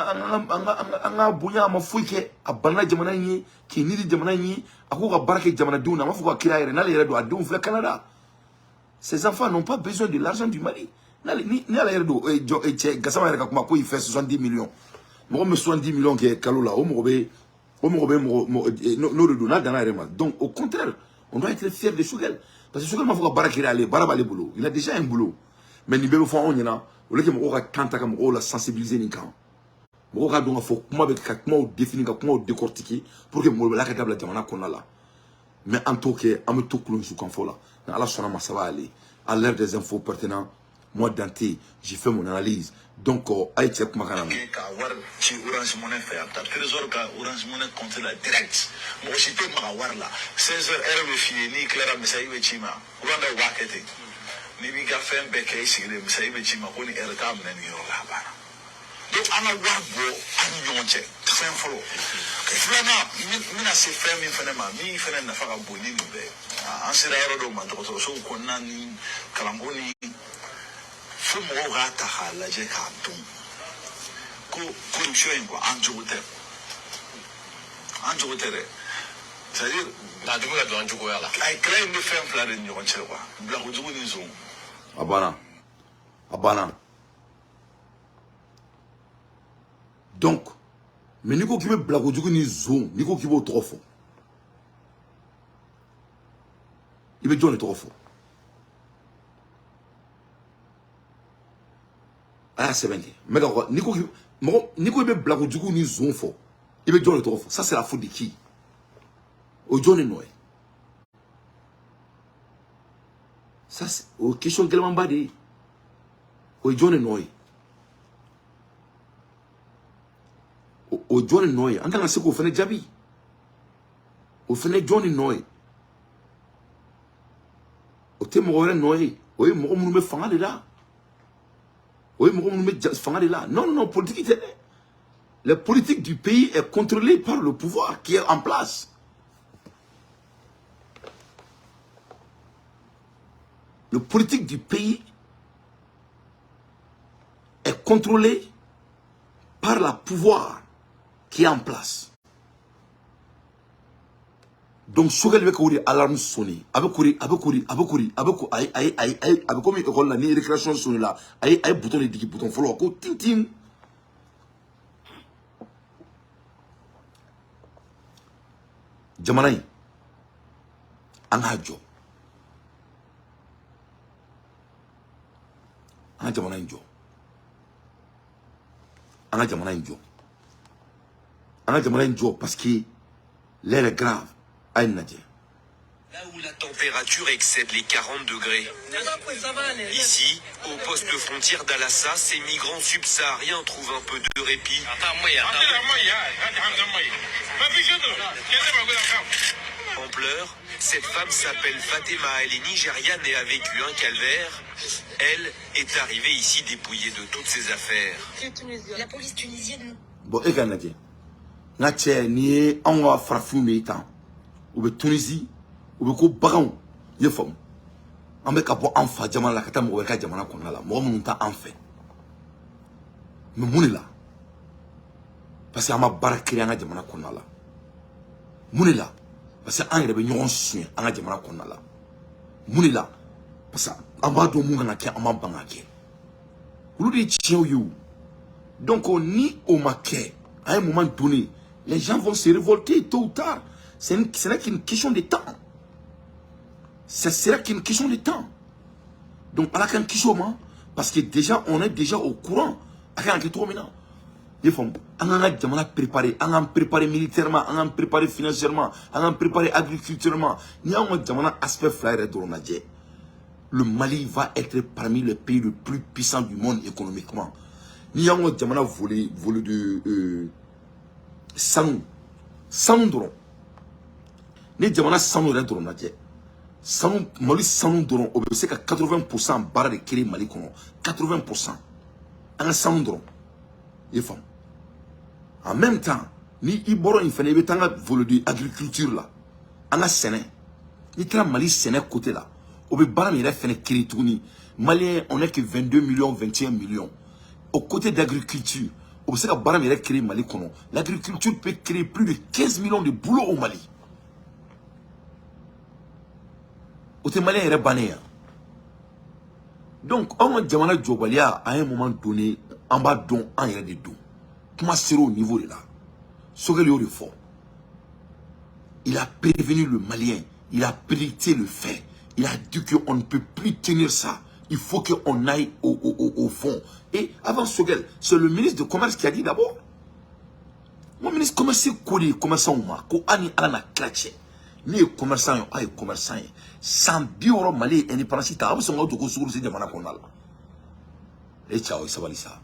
ka bonya, a ma foyi kɛ, a banna jamana in ye k'i ni di jamana in ye, a k'u ka baara kɛ jamanadenw na, a ma fɔ ka kira yɛrɛ n'ale yɛrɛ don, a denw filɛ Canada. Ces enfants n'ont pas besoin de l'argent du Mali. N'ale ni n'ale yɛrɛ don, jɔ cɛ Gasama yɛrɛ ka kuma ko il fait 70 millions. Mɔgɔ min bɛ 70 millions kɛ kalo la, o mɔgɔ bɛ mɔgɔ n'o de don n'a danna yɛrɛ ma. Donc au contraire, on doit être fier de Choguel, parce que Choguel ma fɔ ka baara kɛ ale, baara b'ale bolo, il a déjà un boulot. Mais nin bɛɛ bɛ fɔ anw ɲɛna au lieu que mɔgɔw ka temps ta ka mɔgɔw la sensibiliser nin kan, mɔgɔw ka dɔn ka fɔ kuma bɛ ka kumaw définir, ka kumaw décortiquer pour que malobaliya ka dabila jamana kɔnɔna la. Mais an t'o kɛ, an bɛ to kulon kan fɔ la. Ni Ala sɔnna ma, ça va aller. À l'heure des infos pertinents, moi Dante, j'ai fait mon analyse. Donc a ye cɛ kumakan na mɛn. Ka wari ci Orange Money fɛ, a bɛ taa Trésor ka Orange Money compte la direct, mɔgɔ si tɛ maga wari la. 16 heures, heure bɛ f'i ye, n'i tilara, message bɛ ci i ma. Rwanda, u b'a kɛ ten, n'i b'i ka fɛn bɛɛ kɛ i sigilen, message bɛ ci i ma ko ni heure t'a minɛ nin yɔrɔ la, a banna. Donc an ka wari bɔ an ni ɲɔgɔn cɛ, fɛn fɔlɔ. Filanan, n bɛna se fɛn min fɛnɛ ma, min fɛnɛ nafa ka bon ni nin bɛɛ ye, an sera yɔrɔ dɔw ma dɔgɔtɔrɔsow kɔnɔna ni kalanko ni fo mɔgɔw k'a ta k'a lajɛ k'a dɔn ko corruption in quoi, an jogo tɛ, an jogo tɛ dɛ. C'est à dire a dun bɛ ka don an juguya la. A ye kɛlɛ in bɛ fɛn fila de ni ɲɔgɔn cɛ quoi, bilakojugu ni zon. A banna, a banna. Donc mais n'i ko k'i bɛ bilakojugu ni zon, n'i ko k'i b'o tɔgɔ fɔ, i bɛ jɔn de tɔgɔ fɔ? A y'a sɛbɛn kɛ n bɛ ka fɔ, n'i ko k'i mɔgɔ, n'i ko i bɛ bilakojugu ni zon fɔ, i bɛ jɔn de tɔgɔ fɔ? Ça c'est la faute de qui? O jɔn de nɔ ye? Ça c'est o ye question gɛlɛmanba de ye. O ye jɔn de nɔ ye? O jɔn de nɔ ye? An kan ka se k'o fana jaabi. O fana ye jɔn de nɔ ye? O tɛ mɔgɔ wɛrɛ nɔ ye, o ye mɔgɔ minnu bɛ fanga de la, o ye mɔgɔ minnu bɛ fanga de la. Non, non, non, politique tɛ dɛ. La politique du pays est contrôlée par le pouvoir qui est en place. Le politique du pays est contrôlée par le pouvoir qui est en place. Donc Choguel bɛ k'o de alarme sonner, a bɛ kori, a bɛ kori, a bɛ kori, a bɛ ko ayi ayi ayi ayi, a bɛ komi école la ni récréation sonné la, a ye bouton de digi, bouton fɔlɔ ko tin tin. Jamana in, an k'a jɔ, an ka jamana in jɔ, an ka jamana in jɔ, an ka jamana in jɔ, parce que l'air est grave. A ye nin lajɛ. Là où la température excède les 40 degrés. Ici, au poste frontière d'Alassa, ces migrants subsahariens trouvent un peu de répit. En pleurs, cette femme s'appelle Fatema, elle est nigériane et a vécu un calvaire. Elle est arrivée ici dépouillée de toutes ses affaires. La police tunisienne. Bon, e ka lajɛ, n ka cɛ, nin ye anw ka farafinw de ye tan. U bɛ Tunisie, u bɛ ko baganw i ye faamu. An bɛ ka bɔ an fa jamana la ka taa mɔgɔ wɛrɛ ka jamana kɔnɔna la, mɔgɔ minnu t'an fɛ. Mais mun de la? Parce que an ma baara créer an ka jamana kɔnɔna la. Mun de la? Parce que an yɛrɛ bɛ ɲɔgɔn suɲɛ an ka jamana kɔnɔna la. Mun de la? Parce que an b'a dɔn mun kan ka kɛ, an ma ban ka kɛ. Olu de ye tiɲɛw ye o. Donc ni o ma kɛ, à un moment donné, les gens vont se révolter tôt ou tard. Ce n'est qu'une question de temps. Ce sera qu'une question de temps. Donc ala k'an kisi o ma, parce que déjà on est déjà au courant. A kan ka kɛ cogo min na, i ye faamu, an k'an ka jamana préparer, an k'an préparer militairement, an k'an préparer financièrement, an k'an préparer agriculturellement. N'i y'anw ka jamana aspect fila yɛrɛ dɔrɔn lajɛ, le Mali va être parmi les pays les plus puissants du monde économiquement. N'i y'anw ka jamana volet de sanu, sanu dɔrɔn, ni jamana sanu yɛrɛ dɔrɔn lajɛ, sanu, Mali sanu dɔrɔn, o bɛ se ka 80% baara de créer Mali kɔnɔ. 80%, an ka sanu dɔrɔn, i ye faamu. En même temps, ni i bɔra yen fɛnɛ, i bɛ taa an ka volet de agriculture la, an ka sɛnɛ. N'i taara Mali sɛnɛ côté la, o bɛ baara min yɛrɛ fɛnɛ créer tuguni. Malien, on est que 22 millions, 21 millions. Au côté d'agriculture, o bɛ se ka baara min yɛrɛ créer Mali kɔnɔ, l'agriculture peut créer plus de 15 millions de boulots au Mali. O tɛ malien yɛrɛ bannen yan. Donc anw ka jamana jɔbaliya, à un moment donné, an b'a dɔn an yɛrɛ de don. Kuma sera au niveau de la Choguel y'o de fɔ. Il a prévenu le Malien, il a prédicté le fait, il a dit qu'on ne peut plus tenir ça, il faut qu'on aille au fond. Et avant Choguel, c'est le ministre de commerce qui a dit d'abord. Mon ministre commerce ko de ye commerçant ma ko hali ni Ala na tila cɛ, ne ye commerçant ye, aw ye commerçant ye. San 60 Mali ye indépendance ta, aw bɛ sɔn k'aw jɔ ko sukaro se jamana kɔnɔna la. E cɛ, aw ye sabali sa.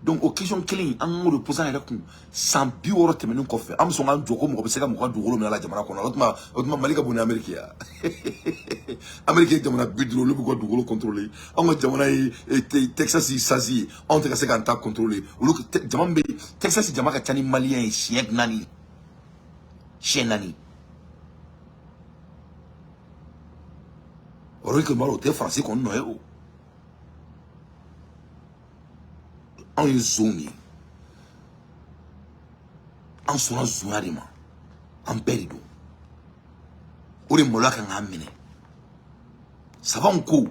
Donc o question kelen in, an k'o de poser an yɛrɛ kun. San 60 tɛmɛnen kɔfɛ, an bɛ sɔn k'an jɔ ko mɔgɔ bɛ se ka mɔgɔ ka dugukolo minɛ a la jamana kɔnɔ. O tuma Mali ka bon ni Amérique ye wa? Amérique ye jamana 50, olu b'u ka dugukolo contrôler. Anw ka jamana ye Texas sasi ye, anw tɛ ka se k'an ta contrôler. Olu jama min bɛ Texas, jama ka ca ni malien ye siɲɛ naani, siɲɛ naani. O yɔrɔ o tɛ Faransi kɔni nɔ ye o. Anw ye zonw de ye, an sɔnna zonya de ma, an bɛɛ de don. O de maloya kan k'an minɛ. Sabanw ko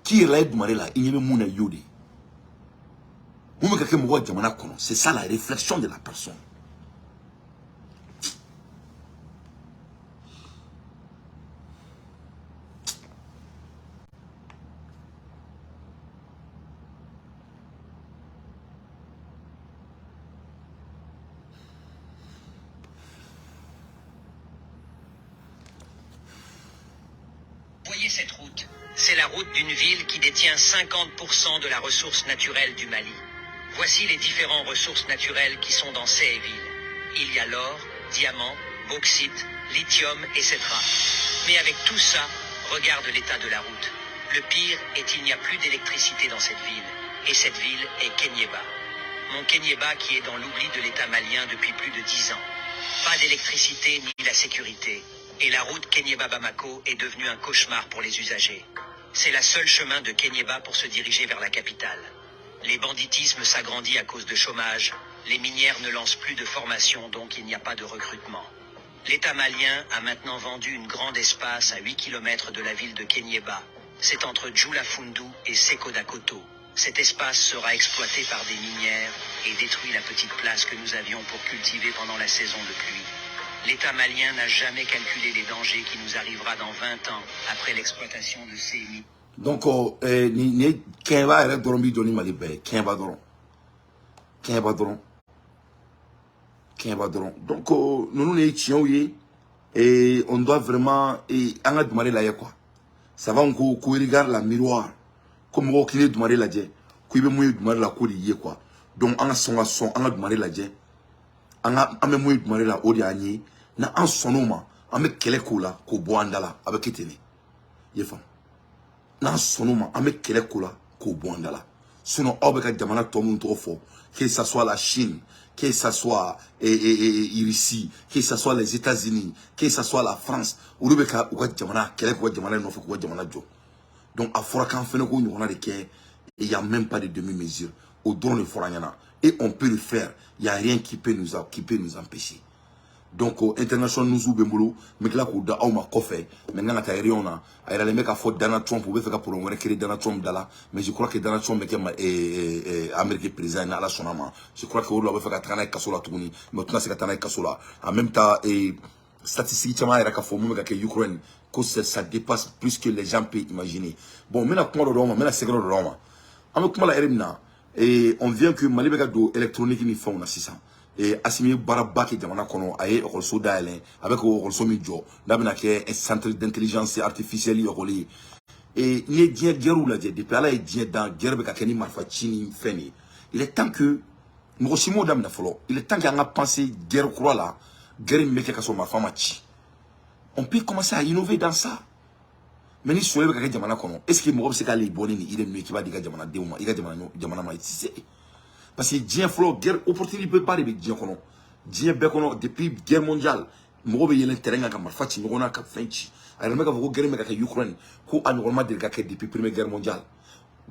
k'i yɛrɛ la ye dumare la, i ɲɛ bɛ mun na, i y'o de ye. Mun bɛ ka kɛ mɔgɔ jamana kɔnɔ, c'est ça la réflexion de la personne. Voyez cette route. C'est la route d'une ville qui détient 50% de la ressource naturelle du Mali. Voici les différentes ressources naturelles qui sont dans ces villes. Il y a l'or, diamant, bauxite, lithium, etc. Mais avec tout ça, regarde l'état de la route. Le pire est qu'il n'y a plus d'électricité dans cette ville. Et cette ville est Kéniéba. Mon Kéniéba qui est dans l'oubli de l'État malien depuis plus de 10 ans. Pas d'électricité ni la sécurité. Et la route Kéniéba-Bamako est devenue un cauchemar pour les usagers. C'est la seule chemin de Kéniéba pour se diriger vers la capitale. Les banditismes s'agrandissent à cause de chômage. Les minières ne lancent plus de formation, donc il n'y a pas de recrutement. L'État malien a maintenant vendu une grande espace à 8 km de la ville de Kéniéba. C'est entre Djoulafoundou et Sekodakoto. Cet espace sera exploité par des minières et détruit la petite place que nous avions pour cultiver pendant la saison de pluie. L'État malien n'a jamais calculé les dangers qui nous arrivera dans 20 ans après l'exploitation de ces mines. Donc ni ni Kɛɲɛba yɛrɛ dɔrɔn b'i jɔ ni Mali bɛɛ ye. Kɛɲɛba dɔrɔn, Kɛɲɛba dɔrɔn, Kɛɲɛba dɔrɔn. Donc ninnu de ye tiɲɛw ye et on doit vraiment et an ka Dumare lajɛ quoi. Savant ko ko regarde la miroir, ko mɔgɔw k'i ye Dumare lajɛ, ko i bɛ mun ye Dumare la, k'o de ye quoi. Donc an ka sɔn ka sɔn an ka Dumare lajɛ. An ka an bɛ mun ye Mali la, o de y'an ye. N'an sɔnn'o ma, an bɛ kɛlɛ k'o la k'o bɔ an da la. A bɛ kɛ ten de, i ye faamu? N'an sɔnn'o ma, an bɛ kɛlɛ k'o la k'o bɔ an da la. Sinon aw bɛ ka jamana tɔ minnu tɔgɔ fɔ, que ça soit la Chine, que ça soit Russie, que ça soit les États-Unis, que ça soit la France, olu bɛ ka u ka jamana kɛlɛ k'u ka jamana nɔfɛ k'u ka jamana jɔ. Donc a fɔra k'an fɛnɛ k'o ɲɔgɔnna de kɛ. Il y a même pas de demi-mesure. O dɔrɔn de fɔra an ɲɛna et on peut le faire, il y a rien qui peut nous empêcher. Donc international news bɛ n bolo, n bɛ tila k'o da aw ma kɔfɛ. Mais n kan ka taa réunion na. A yiralen bɛ k'a fɔ Donald Trump, u bɛ fɛ ka problème wɛrɛ créer Donald Trump da la. Mais je crois que Donald Trump bɛ kɛ Amérique président ye ni Ala sɔnna ma. Je crois que o de la u bɛ fɛ ka taga n'a ye kaso la tuguni, mais u tɛna se ka taa n'a ye kaso la. En même temps, statistique caman yɛrɛ k'a fɔ mun bɛ ka kɛ Ukraine ko ça dépasse plus que les gens peuvent imaginer. Bon, n bɛna kuma dɔ d'aw ma, n bɛna secret dɔ d'aw ma. An bɛ kuma la heure min na, on vient que Mali bɛ ka don électronique ni fɛnw na sisan. Asimi ye baaraba kɛ jamana kɔnɔ. A ye ekɔliso dayɛlɛ, a bɛ ka ekɔliso min jɔ n'a bɛna kɛ centre d'intelligence artificielle ekɔli ye. N'i ye diɲɛ guerre lajɛ, depuis Ala ye diɲɛ dan, guerre bɛ ka kɛ ni marifa ci ni fɛn de ye. Il est temps que mɔgɔ si m'o daminɛ fɔlɔ. Il est temps que an ka penser guerre kura la, guerre min bɛ kɛ ka sɔrɔ marifa ma ci. On peut commencer à innover dans ça. Mais ni sonya bɛ ka kɛ jamana kɔnɔ, est ce que mɔgɔ bɛ se k'ale bɔ ni nin idée ninnu ye k'i b'a di i ka jamanadenw ma, i ka jamana ma? I tɛ se, parce que diɲɛ fɔlɔ, guerre opportunité ba de bɛ diɲɛ kɔnɔ, diɲɛ bɛɛ kɔnɔ. Depuis guerre mondiale, mɔgɔ bɛ yɛlɛn terrain kan ka marifa ci ɲɔgɔn na, ka fɛn ci. A yɛrɛ bɛ k'a fɔ ko guerre min bɛ ka kɛ Ukraine, ko a ɲɔgɔn ma deli ka kɛ depuis première guerre mondiale,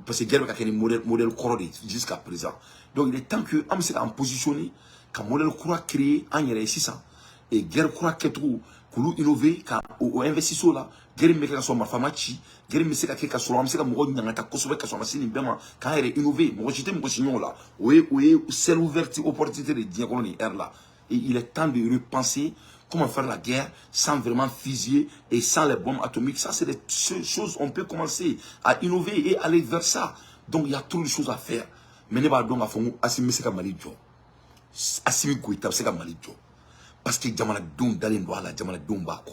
parce que guerre bɛ ka kɛ ni modèle kɔrɔ de ye jusqu'à présent. Donc il est temps que an bɛ se k'an positionner ka modèle kura créer an yɛrɛ ye sisan, et guerre kura kɛcogo k'olu innover, ka o investir o la. Guerre min bɛ kɛ ka sɔrɔ marifa ma ci, guerre min bɛ se ka kɛ ka sɔrɔ an bɛ se ka mɔgɔ ɲangata kosɛbɛ ka sɔrɔ a ma se nin bɛɛ ma, k'an yɛrɛ innover. Mɔgɔ si tɛ mɔgɔ si ɲɔgɔn la. O ye ciel ouvert opportunité de diɲɛ kɔnɔ nin ère la. Et il est temps de repenser comment faire la guerre sans vraiment fusiller et sans les bombes atomiques. Ça, c'est des choses, on peut commencer à innover et aller vers ça. Donc il y a trop de choses à faire. Mais ne b'a dɔn k'a fɔ ko Asimi bɛ se ka Mali jɔ. Asimi Goïta bɛ se ka Mali jɔ, parce que jamanadenw dalen don a la, jamanadenw b'a kɔ.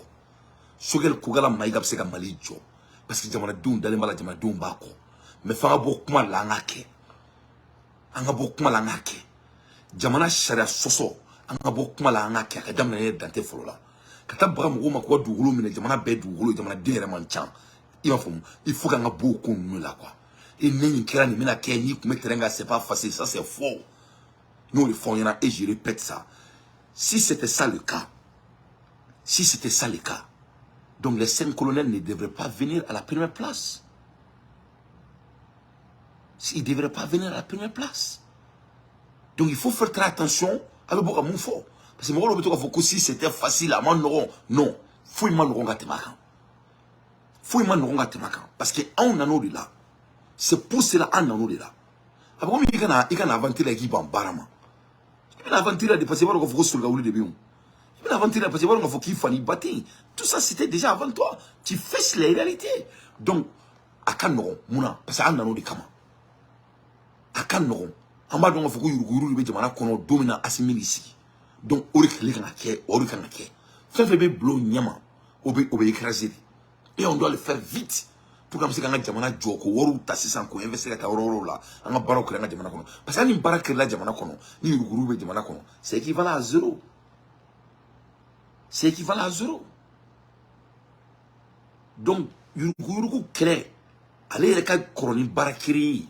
Choguel Kokalla Maïga bɛ se ka Mali jɔ, parce que jamanadenw dalen b'a la, jamanadenw b'a kɔ. Mais f'an ka bɔ kuma la, an k'a kɛ. An ka bɔ kuma la, an k'a kɛ. Jamana sariya sɔsɔ, an ka bɔ kuma la, an k'a kɛ. A ka daminɛ ne dante fɔlɔ la ka taa baga mɔgɔw ma k'u ka dugukolo minɛ. Jamana bɛɛ dugukolo, jamanaden yɛrɛ man ca, i b'a faamu? Il faut k'an ka bɔ o ko ninnu la, quoi. Et ne nin kɛra, nin bɛna kɛ, n'i tun bɛ terrain kan, c'est pas facile. Ça, c'est faux. N'o de fɔ n ɲɛna et je répète ça: si c'était ça le cas, si c'était ça le cas, donc les cinq colonels ne devraient pas venir à la première place. Ils ne devraient pas venir à la première place. Donc il faut faire très attention a bɛ bɔ ka mun fɔ, parce que mɔgɔ dɔw bɛ to k'a fɔ ko si c'était facile, a ma nɔgɔn. Non, foyi ma nɔgɔn ka tɛmɛ a kan, foyi ma nɔgɔn ka tɛmɛ a kan, parce que anw nan'o de la. C'est pour cela an nan'o de la. A bɛ komi i ka na aventure la, i k'i ban baara ma. I bɛna aventure la de, parce que i b'a dɔn k'a fɔ ko soli ka wuli de bɛ yen. I bɛna aventure la parce que i b'a dɔn k'a fɔ k'i fa n'i ba tɛ yen. Tout ça, c'était déjà avant toi. Tu fais les réalités. Donc a ka nɔgɔn mun na? Parce que an nan'o de kama. A ka nɔgɔn, an b'a dɔn k'a fɔ ko yuruguyurugu de bɛ jamana kɔnɔ don min na Asimi b'i sigi. Donc o de tile kan ka kɛ, o de kan ka kɛ. Fɛn fɛn bɛ bulon ɲɛma, o bɛ écraser de. Et on doit le faire vite pour qu'an bɛ se k'an ka jamana jɔ, k'o wariw ta sisan k'o investir ka taa yɔrɔ wɛrɛw la, an ka baaraw kɛra an ka jamana kɔnɔ. Parce que hali ni baara kɛra jamana kɔnɔ, ni yuruguyurugu bɛ jamana kɔnɔ, c'est équivalent à zéro, c'est équivalent à zéro. Donc yuruguyurugu kɛlɛ, ale yɛrɛ ka kɔrɔ ni baara créé ye,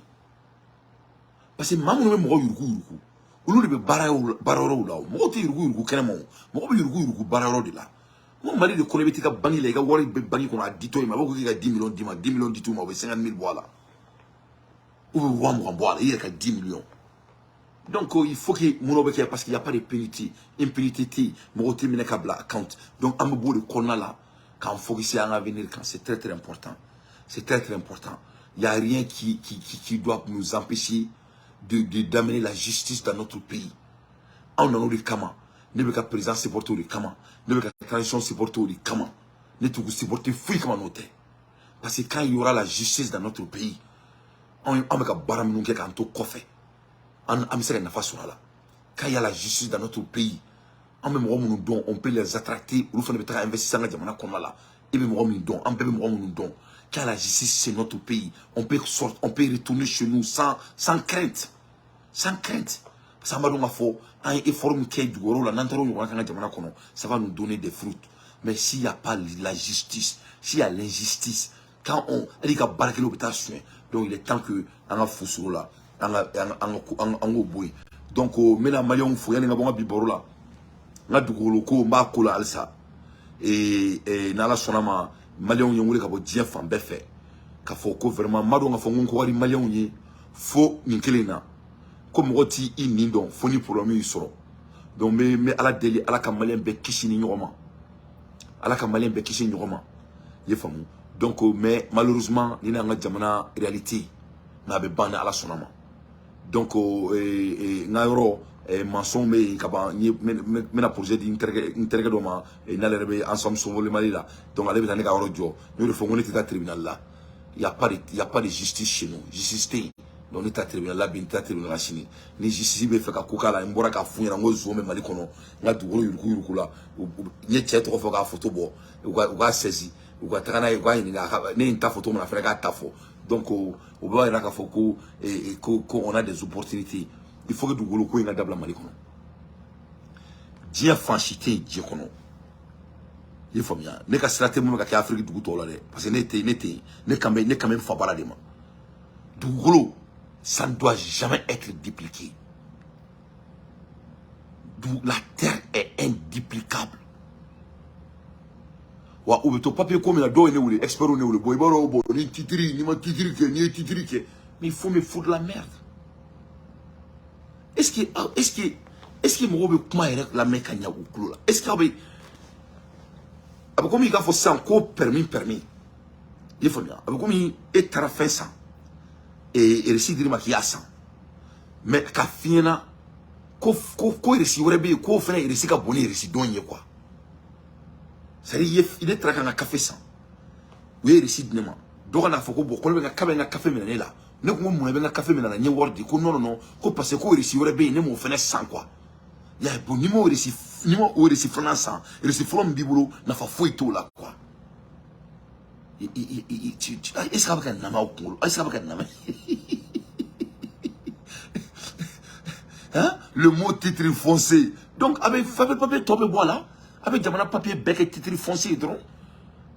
parce que maa minnu bɛ mɔgɔ yurugu yurugu, olu de bɛ baara yɔrɔw la. O mɔgɔw tɛ yurugu yurugu kɛnɛma, o mɔgɔ bɛ yurugu yurugu baara yɔrɔ de la. N ko Mali de kɔnɔ, i bɛ t'i ka banque la, i ka wari bɛ banque kɔnɔ, a ditɔ i ma, a b'a fɔ k'i ka 10 millions d'i ma, 10 millions di t'u ma, u bɛ 50 000 bɔ a la, ou bɛ 20 000 bɔ a la, i yɛrɛ ka 10 millions. Donc il faut que mun dɔ bɛ kɛ, parce qu'il y a pas de impunité, impunité tɛ yen, mɔgɔw tɛ minɛ ka bila compte. Donc an bɛ bɔ o de kɔnɔna la k'an focuser an ka avenir kan. C'est très très important, c'est très très important. Il y a rien qui doit nous empêcher de d'amener la justice dans notre pays. Anw nan'o de kama. Ne bɛ ka président supporter o de kama, ne bɛ ka transition supporter o de kama, ne t'u supporter foyi kama n'o tɛ, parce que quand il y aura la justice dans notre pays, anw an bɛ ka baara minnu kɛ k'an to kɔfɛ, an bɛ se ka nafa sɔrɔ a la. Quand il y a la justice dans notre pays, an bɛ mɔgɔ minnu dɔn, on peut les attracter, olu fana bɛ taga investir an ka jamana kɔnɔna la. I bɛ mɔgɔ min dɔn, an bɛɛ bɛ mɔgɔ minnu dɔn. Quand la justice, c'est notre pays, on peut sortir, on peut retourner chez nous sans crainte, sans crainte. Parce Parce que an b'a dɔn k'a fɔ an ye effort min kɛ dugu wɛrɛw la, n'an taara o ɲɔgɔnna kɛ an ka jamana kɔnɔ, ça va nous donner des fruits. Mais s'il y a pas la justice, s'il y a l'injustice, quand on hali ka baarakɛlaw bɛ taa suɲɛ. Donc il est temps que an ka fu sɔrɔ la, an ka an ka an k'o bɔ yen. Donc n bɛna maliyɛnw fo yanni n ka bɔ n ka bi baro la. N ka dugukolo ko, n b'a ko la halisa. N'Ala sɔnna ma, maliyɛnw ye n wele ka bɔ diɲɛ fan bɛɛ fɛ k'a fɔ ko vraiment, n b'a dɔn k'a fɔ n ko n ko ka di maliyɛnw ye fo nin kelen in na, ko mɔgɔ t'i i nin dɔn fo ni problème y'i sɔrɔ. Donc n bɛ Ala deli, Ala ka maliyɛn bɛɛ kisi ni ɲɔgɔn ma, Ala ka maliyɛn bɛɛ kisi ɲɔgɔn ma, i ye faamu. Donc mais malheureusement, ni n'an ka jamana réalité, mais a bɛ ban ni Ala sɔnna ma. Donc n ka yɔrɔ maçon bɛ yen ka ban, n ye n bɛna projet di n terikɛ dɔ ma, n'ale yɛrɛ bɛ Ensemble Sauvons le Mali la. Donc ale bɛ taa ne ka yɔrɔ jɔ. N y'o de fɔ, n ko ne tɛ taa tribunal la. Il y a pas de justice chez nous, justice tɛ yen. Donc ne taa tribunal la bi, n tɛ taa tribunal la sini. Ni justice bɛ fɛ ka ko k'a la, n bɔra k'a f'u ɲɛna n ko zon bɛ Mali kɔnɔ, n ka dugukolo yuruku yuruku la, n ye cɛ tɔgɔ fɔ k'a photo bɔ, u k'a saisi, u ka taga n'a ye, u k'a ɲininka a ka ne ye n ta photo min na, a fana k'a ta fɔ. Donc o b'a yira k'a fɔ ko on a des opportunités. Il faut que dugukolo ko in ka dabila Mali kɔnɔ. Diɲɛ fan si tɛ yen diɲɛ kɔnɔ, i ye faamuya. Ne ka sira tɛ mun bɛ ka kɛ Afiriki dugu tɔw la dɛ, parce que ne tɛ ne tɛ yen, ne kan bɛ n fa baara de ma. Dugukolo, ça ne doit jamais être dupliqué. La terre est induplicable. Wa u bɛ to papier ko min na, dɔw ye ne wele, experts ne wele. Bon, i b'a dɔn, bon, ni titre, n'i ma titre kɛ, n'i ye titre kɛ, mais il faut me foutre de la merde. Est-ce que mɔgɔw bɛ kuma yɛrɛ lamɛn ka ɲɛ u tulo la? Est-ce que aw bɛ, a bɛ komi i k'a fɔ sisan ko permis, i ye faamuya, a bɛ komi e taara fɛn san, reçu dir'i ma k'i y'a san, mais ka f'i ɲɛna ko reçu wɛrɛ bɛ yen, k'o fana reçu ka bon ni reçu dɔn ye quoi. C'est à dire, ne taara ka n ka kafe san, u ye reçu di ne ma, dɔ ka n'a fɔ ko bon, ko ne bɛ ka k'a bɛ n ka kafe minɛ ne la. Ne ko mun na i bɛ n ka kafe minɛ na, n ye wari di? Ko non non non, ko parce que ko reçu wɛrɛ bɛ yen, ne m'o fana san quoi. Ya bon, n'i m'o reçu, n'i m'o reçu filanan san, reçu fɔlɔ min b'i bolo, nafa foyi t'o la quoi. Est-ce que a bɛ ka nama aw kunkolo? Est-ce que a bɛ ka nama? Hein? Le mot titre foncier. Donc, avec papier tɔ bɛ bɔ a la, a bɛ jamana papier bɛɛ kɛ titre foncier dɔrɔn.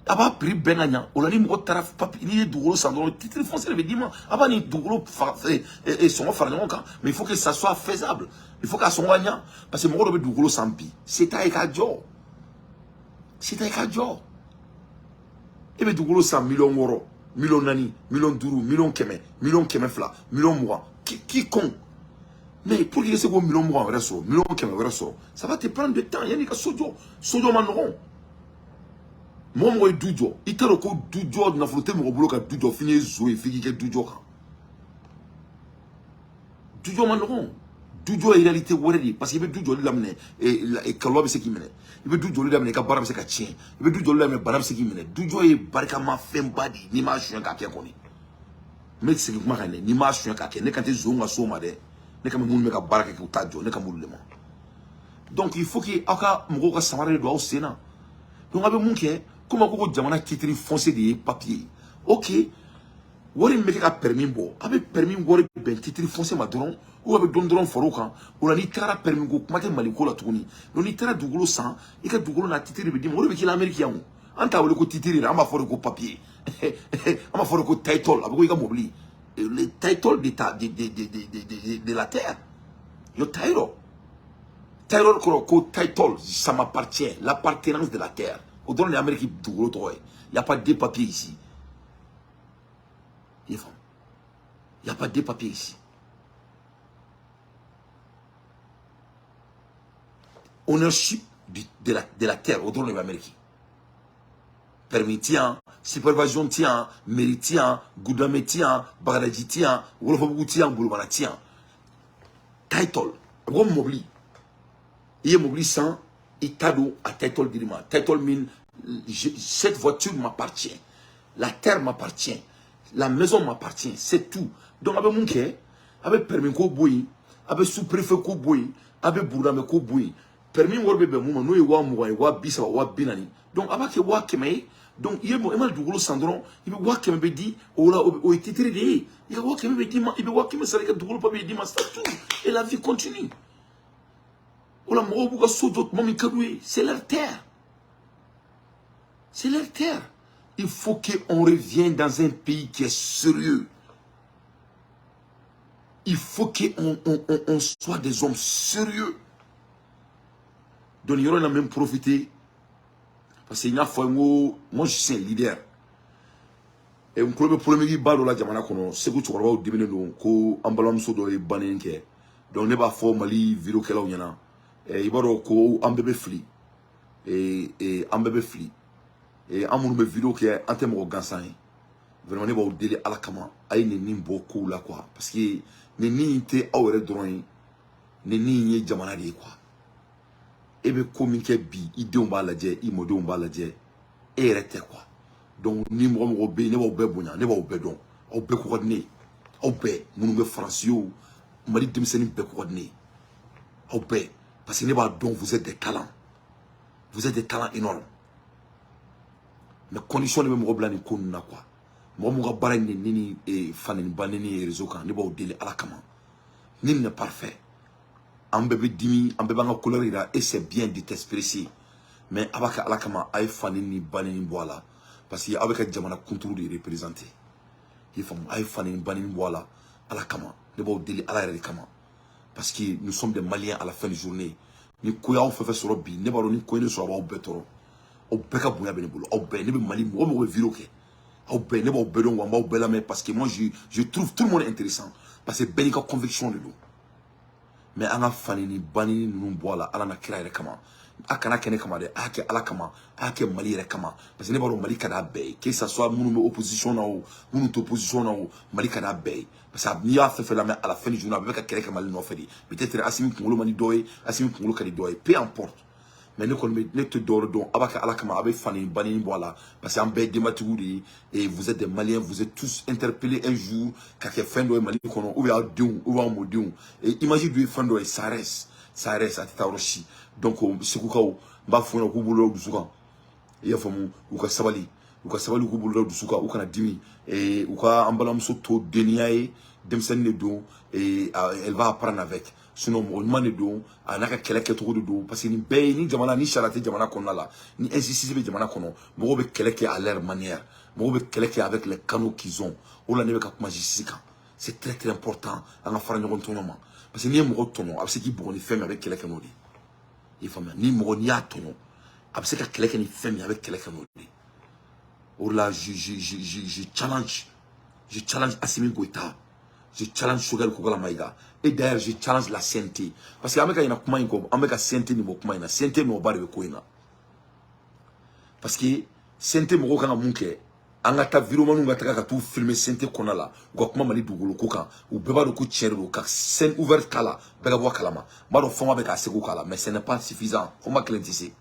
A b'a prix bɛn ka ɲa. O la ni mɔgɔ taara papier, n'i ye dugukolo san dɔrɔn, titre foncier de bɛ d'i ma. A b'a ni dugukolo sɔngɔ fara ɲɔgɔn kan. Mais il faut que ça soit faisable. Il faut k'a sɔngɔ ka ɲa. Parce que mɔgɔ dɔ bɛ dugukolo san bi, se t'a ye k'a jɔ. Se t'a ye k'a jɔ. E bɛ dugukolo san 6 miliyɔn, 4 miliyɔn, 5 miliyɔn, 100 million, 200 million, 20 million, quiconque. Mais pour qu'il se k'o 20 million wɛrɛ sɔrɔ, 100 million wɛrɛ sɔrɔ, ça va te prendre du temps yanni i ka so jɔ. So jɔ ma nɔgɔn. Mɔgɔ mɔgɔ ye du jɔ, i t'a dɔn ko du jɔ nafolo tɛ mɔgɔ bolo ka du jɔ f'i ye zo ye, f'i k'i kɛ du jɔ kan. Du jɔ ma nɔgɔn. Du jɔ ye réalité wɛrɛ de ye, parce que i bɛ du jɔli daminɛ, kɔlɔlɔ bɛ se k'i minɛ. I bɛ du jɔli daminɛ, i ka baara bɛ se ka tiɲɛ. I bɛ du jɔli daminɛ, bana bɛ se k'i minɛ. Du jɔ ye barikama fɛnba de ye n'i m'a suɲɛ k'a kɛ kɔni. N bɛ segin kuma kan dɛ, n'i m'a suɲɛ k'a kɛ, ne kan tɛ zon ka so ma dɛ. Ne kan bɛ minnu bɛ ka baara kɛ k'u ta jɔ, ne kan b'olu de ma. Donc il faut que aw ka mɔgɔw ka samara de don aw sen na. Donc a bɛ mun kɛ? Komi a ko jamana titre foncier de ye papier ye. Ok, wari min bɛ kɛ ka permis bɔ, a bɛ permis wari bɛn titre foncier ma dɔrɔn, ou a bɛ dɔɔni dɔrɔn far'o kan. O la n'i taara permis ko kuma tɛ Mali ko la tuguni. Donc n'i taara dugukolo san, i ka dugukolo n'a titre de bɛ d'i ma. O de bɛ k'i la Amérique yan o. An t'a wele ko titre yɛrɛ, an b'a fɔ de ko papier. An b'a fɔ de ko title, a bɛ ko i ka mobili. Le title de ta de de de de de de la terre. Le title. Title kɔrɔ ko title, ça m'appartient, l'appartenance de la terre. O dɔrɔn de ye Amérique dugukolo tɔgɔ ye. Il y a pas deux papiers ici. I ye faamu? Il y a pas deux papiers ici. Ownership de la terre, o dɔrɔn de bɛ Amérique. Permis ti yan, supervision ti yan, mairie ti yan, Goudamɛ ti yan, Bagadaji ti yan, Wolofabugu ti yan, Bolomana ti yan. Title, a bɛ komi mobili. I ye mobili san, i ta don, a title dir'i ma. Title min, cette voiture m'appartient, la terre m'appartient, la maison m'appartient, c'est tout. Donc a bɛ mun kɛ? A bɛ permis ko bɔ yen, a bɛ sous-préfet ko bɔ yen, a bɛ burudamɛ ko bɔ yen. Permis wari bɛ bɛn mun ma, n'o ye 20 000 ye, 30 000, 40 000. Donc a b'a kɛ 100 000 ye. Donc i ye mɔgɔ, i mana dugukolo san dɔrɔn, i bɛ 100 000 bɛ di o la, o ye titre de ye. I ka 100 000 bɛ d'i ma, i bɛ 100 000 sara, i ka dugukolo papier d'i ma, c'est tout, et la vie continue. O la, mɔgɔw b'u ka so jɔ tuma min ka d'u ye. C'est leur terre, c'est leur terre. Il faut qu'on revienne dans un pays qui est sérieux. Il faut qu'on on soit des hommes sérieux. Donc yɔrɔ in na, même profiter, parce que n y'a fɔ n ko moi, je suis un leader. Et n tulo bɛ polémique ba dɔ la jamana kɔnɔ. Segu cɛkɔrɔbaw diminen don ko an balimamuso dɔ ye banni kɛ. Donc ne b'a fɔ Mali vidéokɛlaw ɲɛna, i b'a dɔn ko an bɛɛ bɛ fili, an bɛɛ bɛ fili. An minnu bɛ vidéo kɛ, an tɛ mɔgɔ gansan ye. Vraiment, ne b'aw deli Ala kama, a ye nin nin bɔ kow la quoi, parce que nin nin tɛ aw yɛrɛ dɔrɔn ye, nin nin ye jamana de ye quoi. E bɛ ko min kɛ bi, i denw b'a lajɛ, i mɔdenw b'a lajɛ, e yɛrɛ tɛ quoi. Donc ni mɔgɔ mɔgɔ bɛ yen, ne b'aw bɛɛ bonya, ne b'aw bɛɛ dɔn, aw bɛɛ ko ka di ne ye. Aw bɛɛ minnu bɛ Faransi ye o, Mali denmisɛnnin bɛɛ ko ka di ne ye, aw bɛɛ, parce que ne b'a dɔn, vous êtes des talents, vous êtes des talents énormes. Mais condition de bɛ mɔgɔ bila nin ko ninnu na quoi. Mɔgɔ mun ka baara ye nin ni fa neni, ba neni ye réseau kan, ne b'aw deli Ala kama. Ni n'est parfait, an bɛɛ bɛ dimi, an bɛɛ b'an ka couleur yira, et c'est bien de t'expresser, mais a b'a kɛ Ala kama, a ye fa neni ni ba neni bɔ a la, parce que aw bɛ ka jamana kunturu de représenter. I ye faamu? A ye fa neni, ba neni bɔ a la, Ala kama. Ne b'aw deli Ala yɛrɛ de kama, parce que nous sommes des Maliens. À la fin de journée, ni ko y'aw fɛn fɛn sɔrɔ bi, ne b'a dɔn ni ko ye ne sɔrɔ, a b'aw bɛɛ tɔɔrɔ. Aw bɛɛ ka bonya bɛ ne bolo, aw bɛɛ. Ne bɛ Mali mɔgɔ mɔgɔ bɛ vidéo kɛ, aw bɛɛ, ne b'aw bɛɛ dɔn wa, n b'aw bɛɛ lamɛn, parce que moi, je trouve tout le monde intéressant, parce que bɛɛ n'i ka conviction de don. Mais an ka fani ni banni ninnu bɔ a la, Ala na kira yɛrɛ kama. A kana kɛ ne kama dɛ, a y'a kɛ Ala kama, a y'a kɛ Mali yɛrɛ kama, parce que ne b'a dɔn Mali ka d'a bɛɛ ye, que ça soit minnu bɛ opposition na o, minnu tɛ opposition na o, Mali ka d'a bɛɛ ye. Parce que n'i y'a fɛn fɛn lamɛn, à la fin du journée, a bɛɛ bɛ ka kɛlɛ kɛ Mali nɔfɛ de. Peut-être Asimi kunkolo man di dɔw ye, Asimi kunkolo ka di dɔw ye, peu importe. Mais ne kɔni bɛ, ne tɛ dɔwɛrɛ dɔn, a b'a kɛ Ala kama, a bɛ fani banni bɔ a la, parce que an bɛɛ ye denbatigiw de ye, et vous êtes des Maliens, vous êtes tous interpellés un jour ka kɛ fɛn dɔ ye Mali kɔnɔ, ou bien aw denw, ou bien aw mɔdenw. Et image dɔ ye fɛn dɔ ye, ça reste, ça reste, a tɛ taa yɔrɔ si. Donc Segukaw, n b'a f'u ɲɛna k'u bolo da u dusu kan. I y'a faamu? U ka sabali, u ka sabali, k'u bolo da u dusu kan, u kana dimi, u ka an balimamuso to deniya ye. Denmisɛnnin de don, elle va apprendre avec. Sinon mɔgɔ ɲuman de don, a n'a ka kɛlɛ kɛcogo de don, parce que nin bɛɛ ye ni jamana ni sariya tɛ jamana kɔnɔna la, ni injustice bɛ jamana kɔnɔ, mɔgɔw bɛ kɛlɛ kɛ à leur manière, mɔgɔw bɛ kɛlɛ kɛ avec les canaux qu'ils ont. O la, ne bɛ ka kuma justice kan. C'est très très important, an ka fara ɲɔgɔn tɔɲɔ ma, parce que n'i ye mɔgɔ tɔɲɔ, a bɛ se k'i bugɔ ni fɛn min, a bɛ kɛlɛ kɛ n'o de ye. I faamuya? Ni mɔgɔ, n'i y'a tɔɲɔ, a bɛ se ka kɛlɛ kɛ ni fɛn min, a bɛ kɛlɛ kɛ n'o de ye. O de la, je challenge, je challenge Assimi Goïta, je challenge Choguel Kokalla Maïga, et d'ailleurs je challenge la CNT, parce que an bɛ ka ɲina kuma in kɔ, an bɛ ka CNT nin bɔ kuma in na. CNT nɔba de bɛ ko in na, parce que CNT mɔgɔw kan ka mun kɛ? An ka taa vidéomanw ka taga ka t'u filmer CNT kɔnɔna la, u ka kuma Mali dugukolo ko kan. U bɛɛ b'a dɔn ko tiɲɛ de don, ka scène ouverte k'a la, bɛɛ ka bɔ a kalama. N b'a dɔn fɔma bɛ k'a seko k'a la, mais ce n'est pas suffisant. Fɔma kelen tɛ se,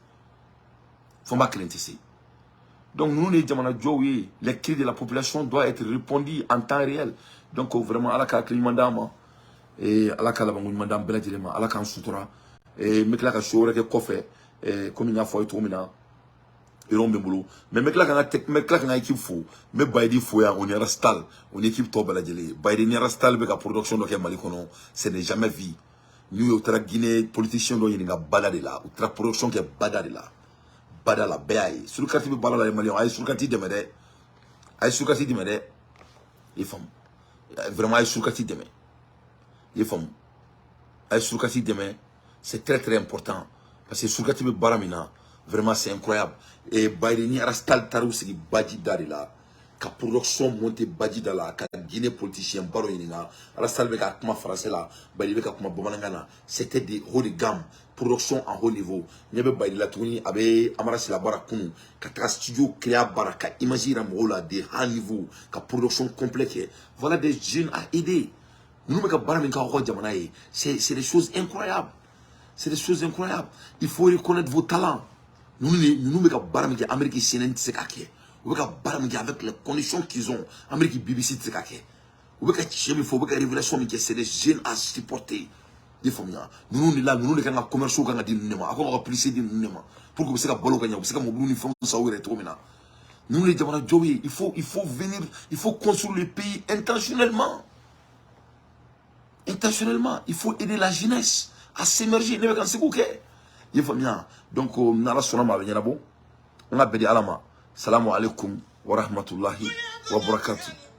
fɔma kelen tɛ se. Donc ninnu de ye jamana jɔw ye. Les cris de la population doivent être répondus en temps réel. Donc vraiment, Ala ka hakili ɲuman d'an ma, et Ala ka labanko ɲuman d'an bɛɛ lajɛlen ma. Ala k'an sutura. Et n bɛ tila ka show wɛrɛ kɛ kɔfɛ, komi n y'a fɔ aw ye cogo min na, yɔrɔ bɛ n bolo. Mais n bɛ tila ka n ka n bɛ tila ka n ka équipe fo. N bɛ Bayidi fo yan, o ni Arastal, o ni équipe tɔ bɛɛ lajɛlen. Bayidi ni Arastal bɛ ka production dɔ kɛ Mali kɔnɔ, ce n'est jamais vu. N'u ye, u taara Guinée politicien dɔ ɲininka bada de la, u taara production kɛ bada de la, bada la, bɛɛ y'a ye. Surukati bɛ baara la. Maliyɛnw, a ye surukati dɛmɛ dɛ, a ye surukati dɛmɛ dɛ. I faamu? Vraiment, a ye surukati dɛmɛ. I ye faamu? A ye surukati dɛmɛ, c'est très très important, parce que surukati bɛ baara min na, vraiment, c'est incroyable. Et Bayiri ni Arastal taara u sigi baji da de la ka production monter baji da la, ka Guinée politicien ba dɔ ɲininka. Arastal bɛ ka kuma français la, Bayiri bɛ ka kuma bamanankan na. C'était de haut de gamme, production en haut niveau. Ɲɛ bɛ Bayiri la tuguni, a bɛ Amara Sila baara kunun ka taga studio créa baara ka image yira mɔgɔw la de haut niveau, ka production complet kɛ. Voilà des jeunes à aider. Ninnu bɛ ka baara min kɛ aw ka jamana ye, c'est des choses incroyables, c'est des choses incroyables. Il faut reconnaître vos talents. Ninnu de, ninnu bɛ ka baara min kɛ, Amérique CNN tɛ se k'a kɛ. U bɛ ka baara min kɛ avec les conditions qu'ils ont, Amérique BBC tɛ se k'a kɛ. U bɛ ka tiɲɛ min fɔ, u bɛ ka révélation min kɛ, c'est des jeunes à supporter. I ye faamuya? Ninnu de la, ninnu de kan ka commerciaux kan ka di ninnu de ma, a kan ka publicité di ninnu de ma, pour que u bɛ se ka balo ka ɲɛ, u bɛ se ka mobili ni fɛnw san u yɛrɛ cogo min na. Ninnu de ye jamana jɔw ye. Il faut venir, il faut construire le pays intentionnellement. Intentionnellement, il faut aider la jeunesse à s'émerger. Ne bɛ ka n seko kɛ, i ye faamuya? Donc n'Ala sɔnna ma, a bɛ ɲɛnabɔ. An ka bɛn di Ala ma. Salamu alaikum wa rahmatulahi wa barakatuh.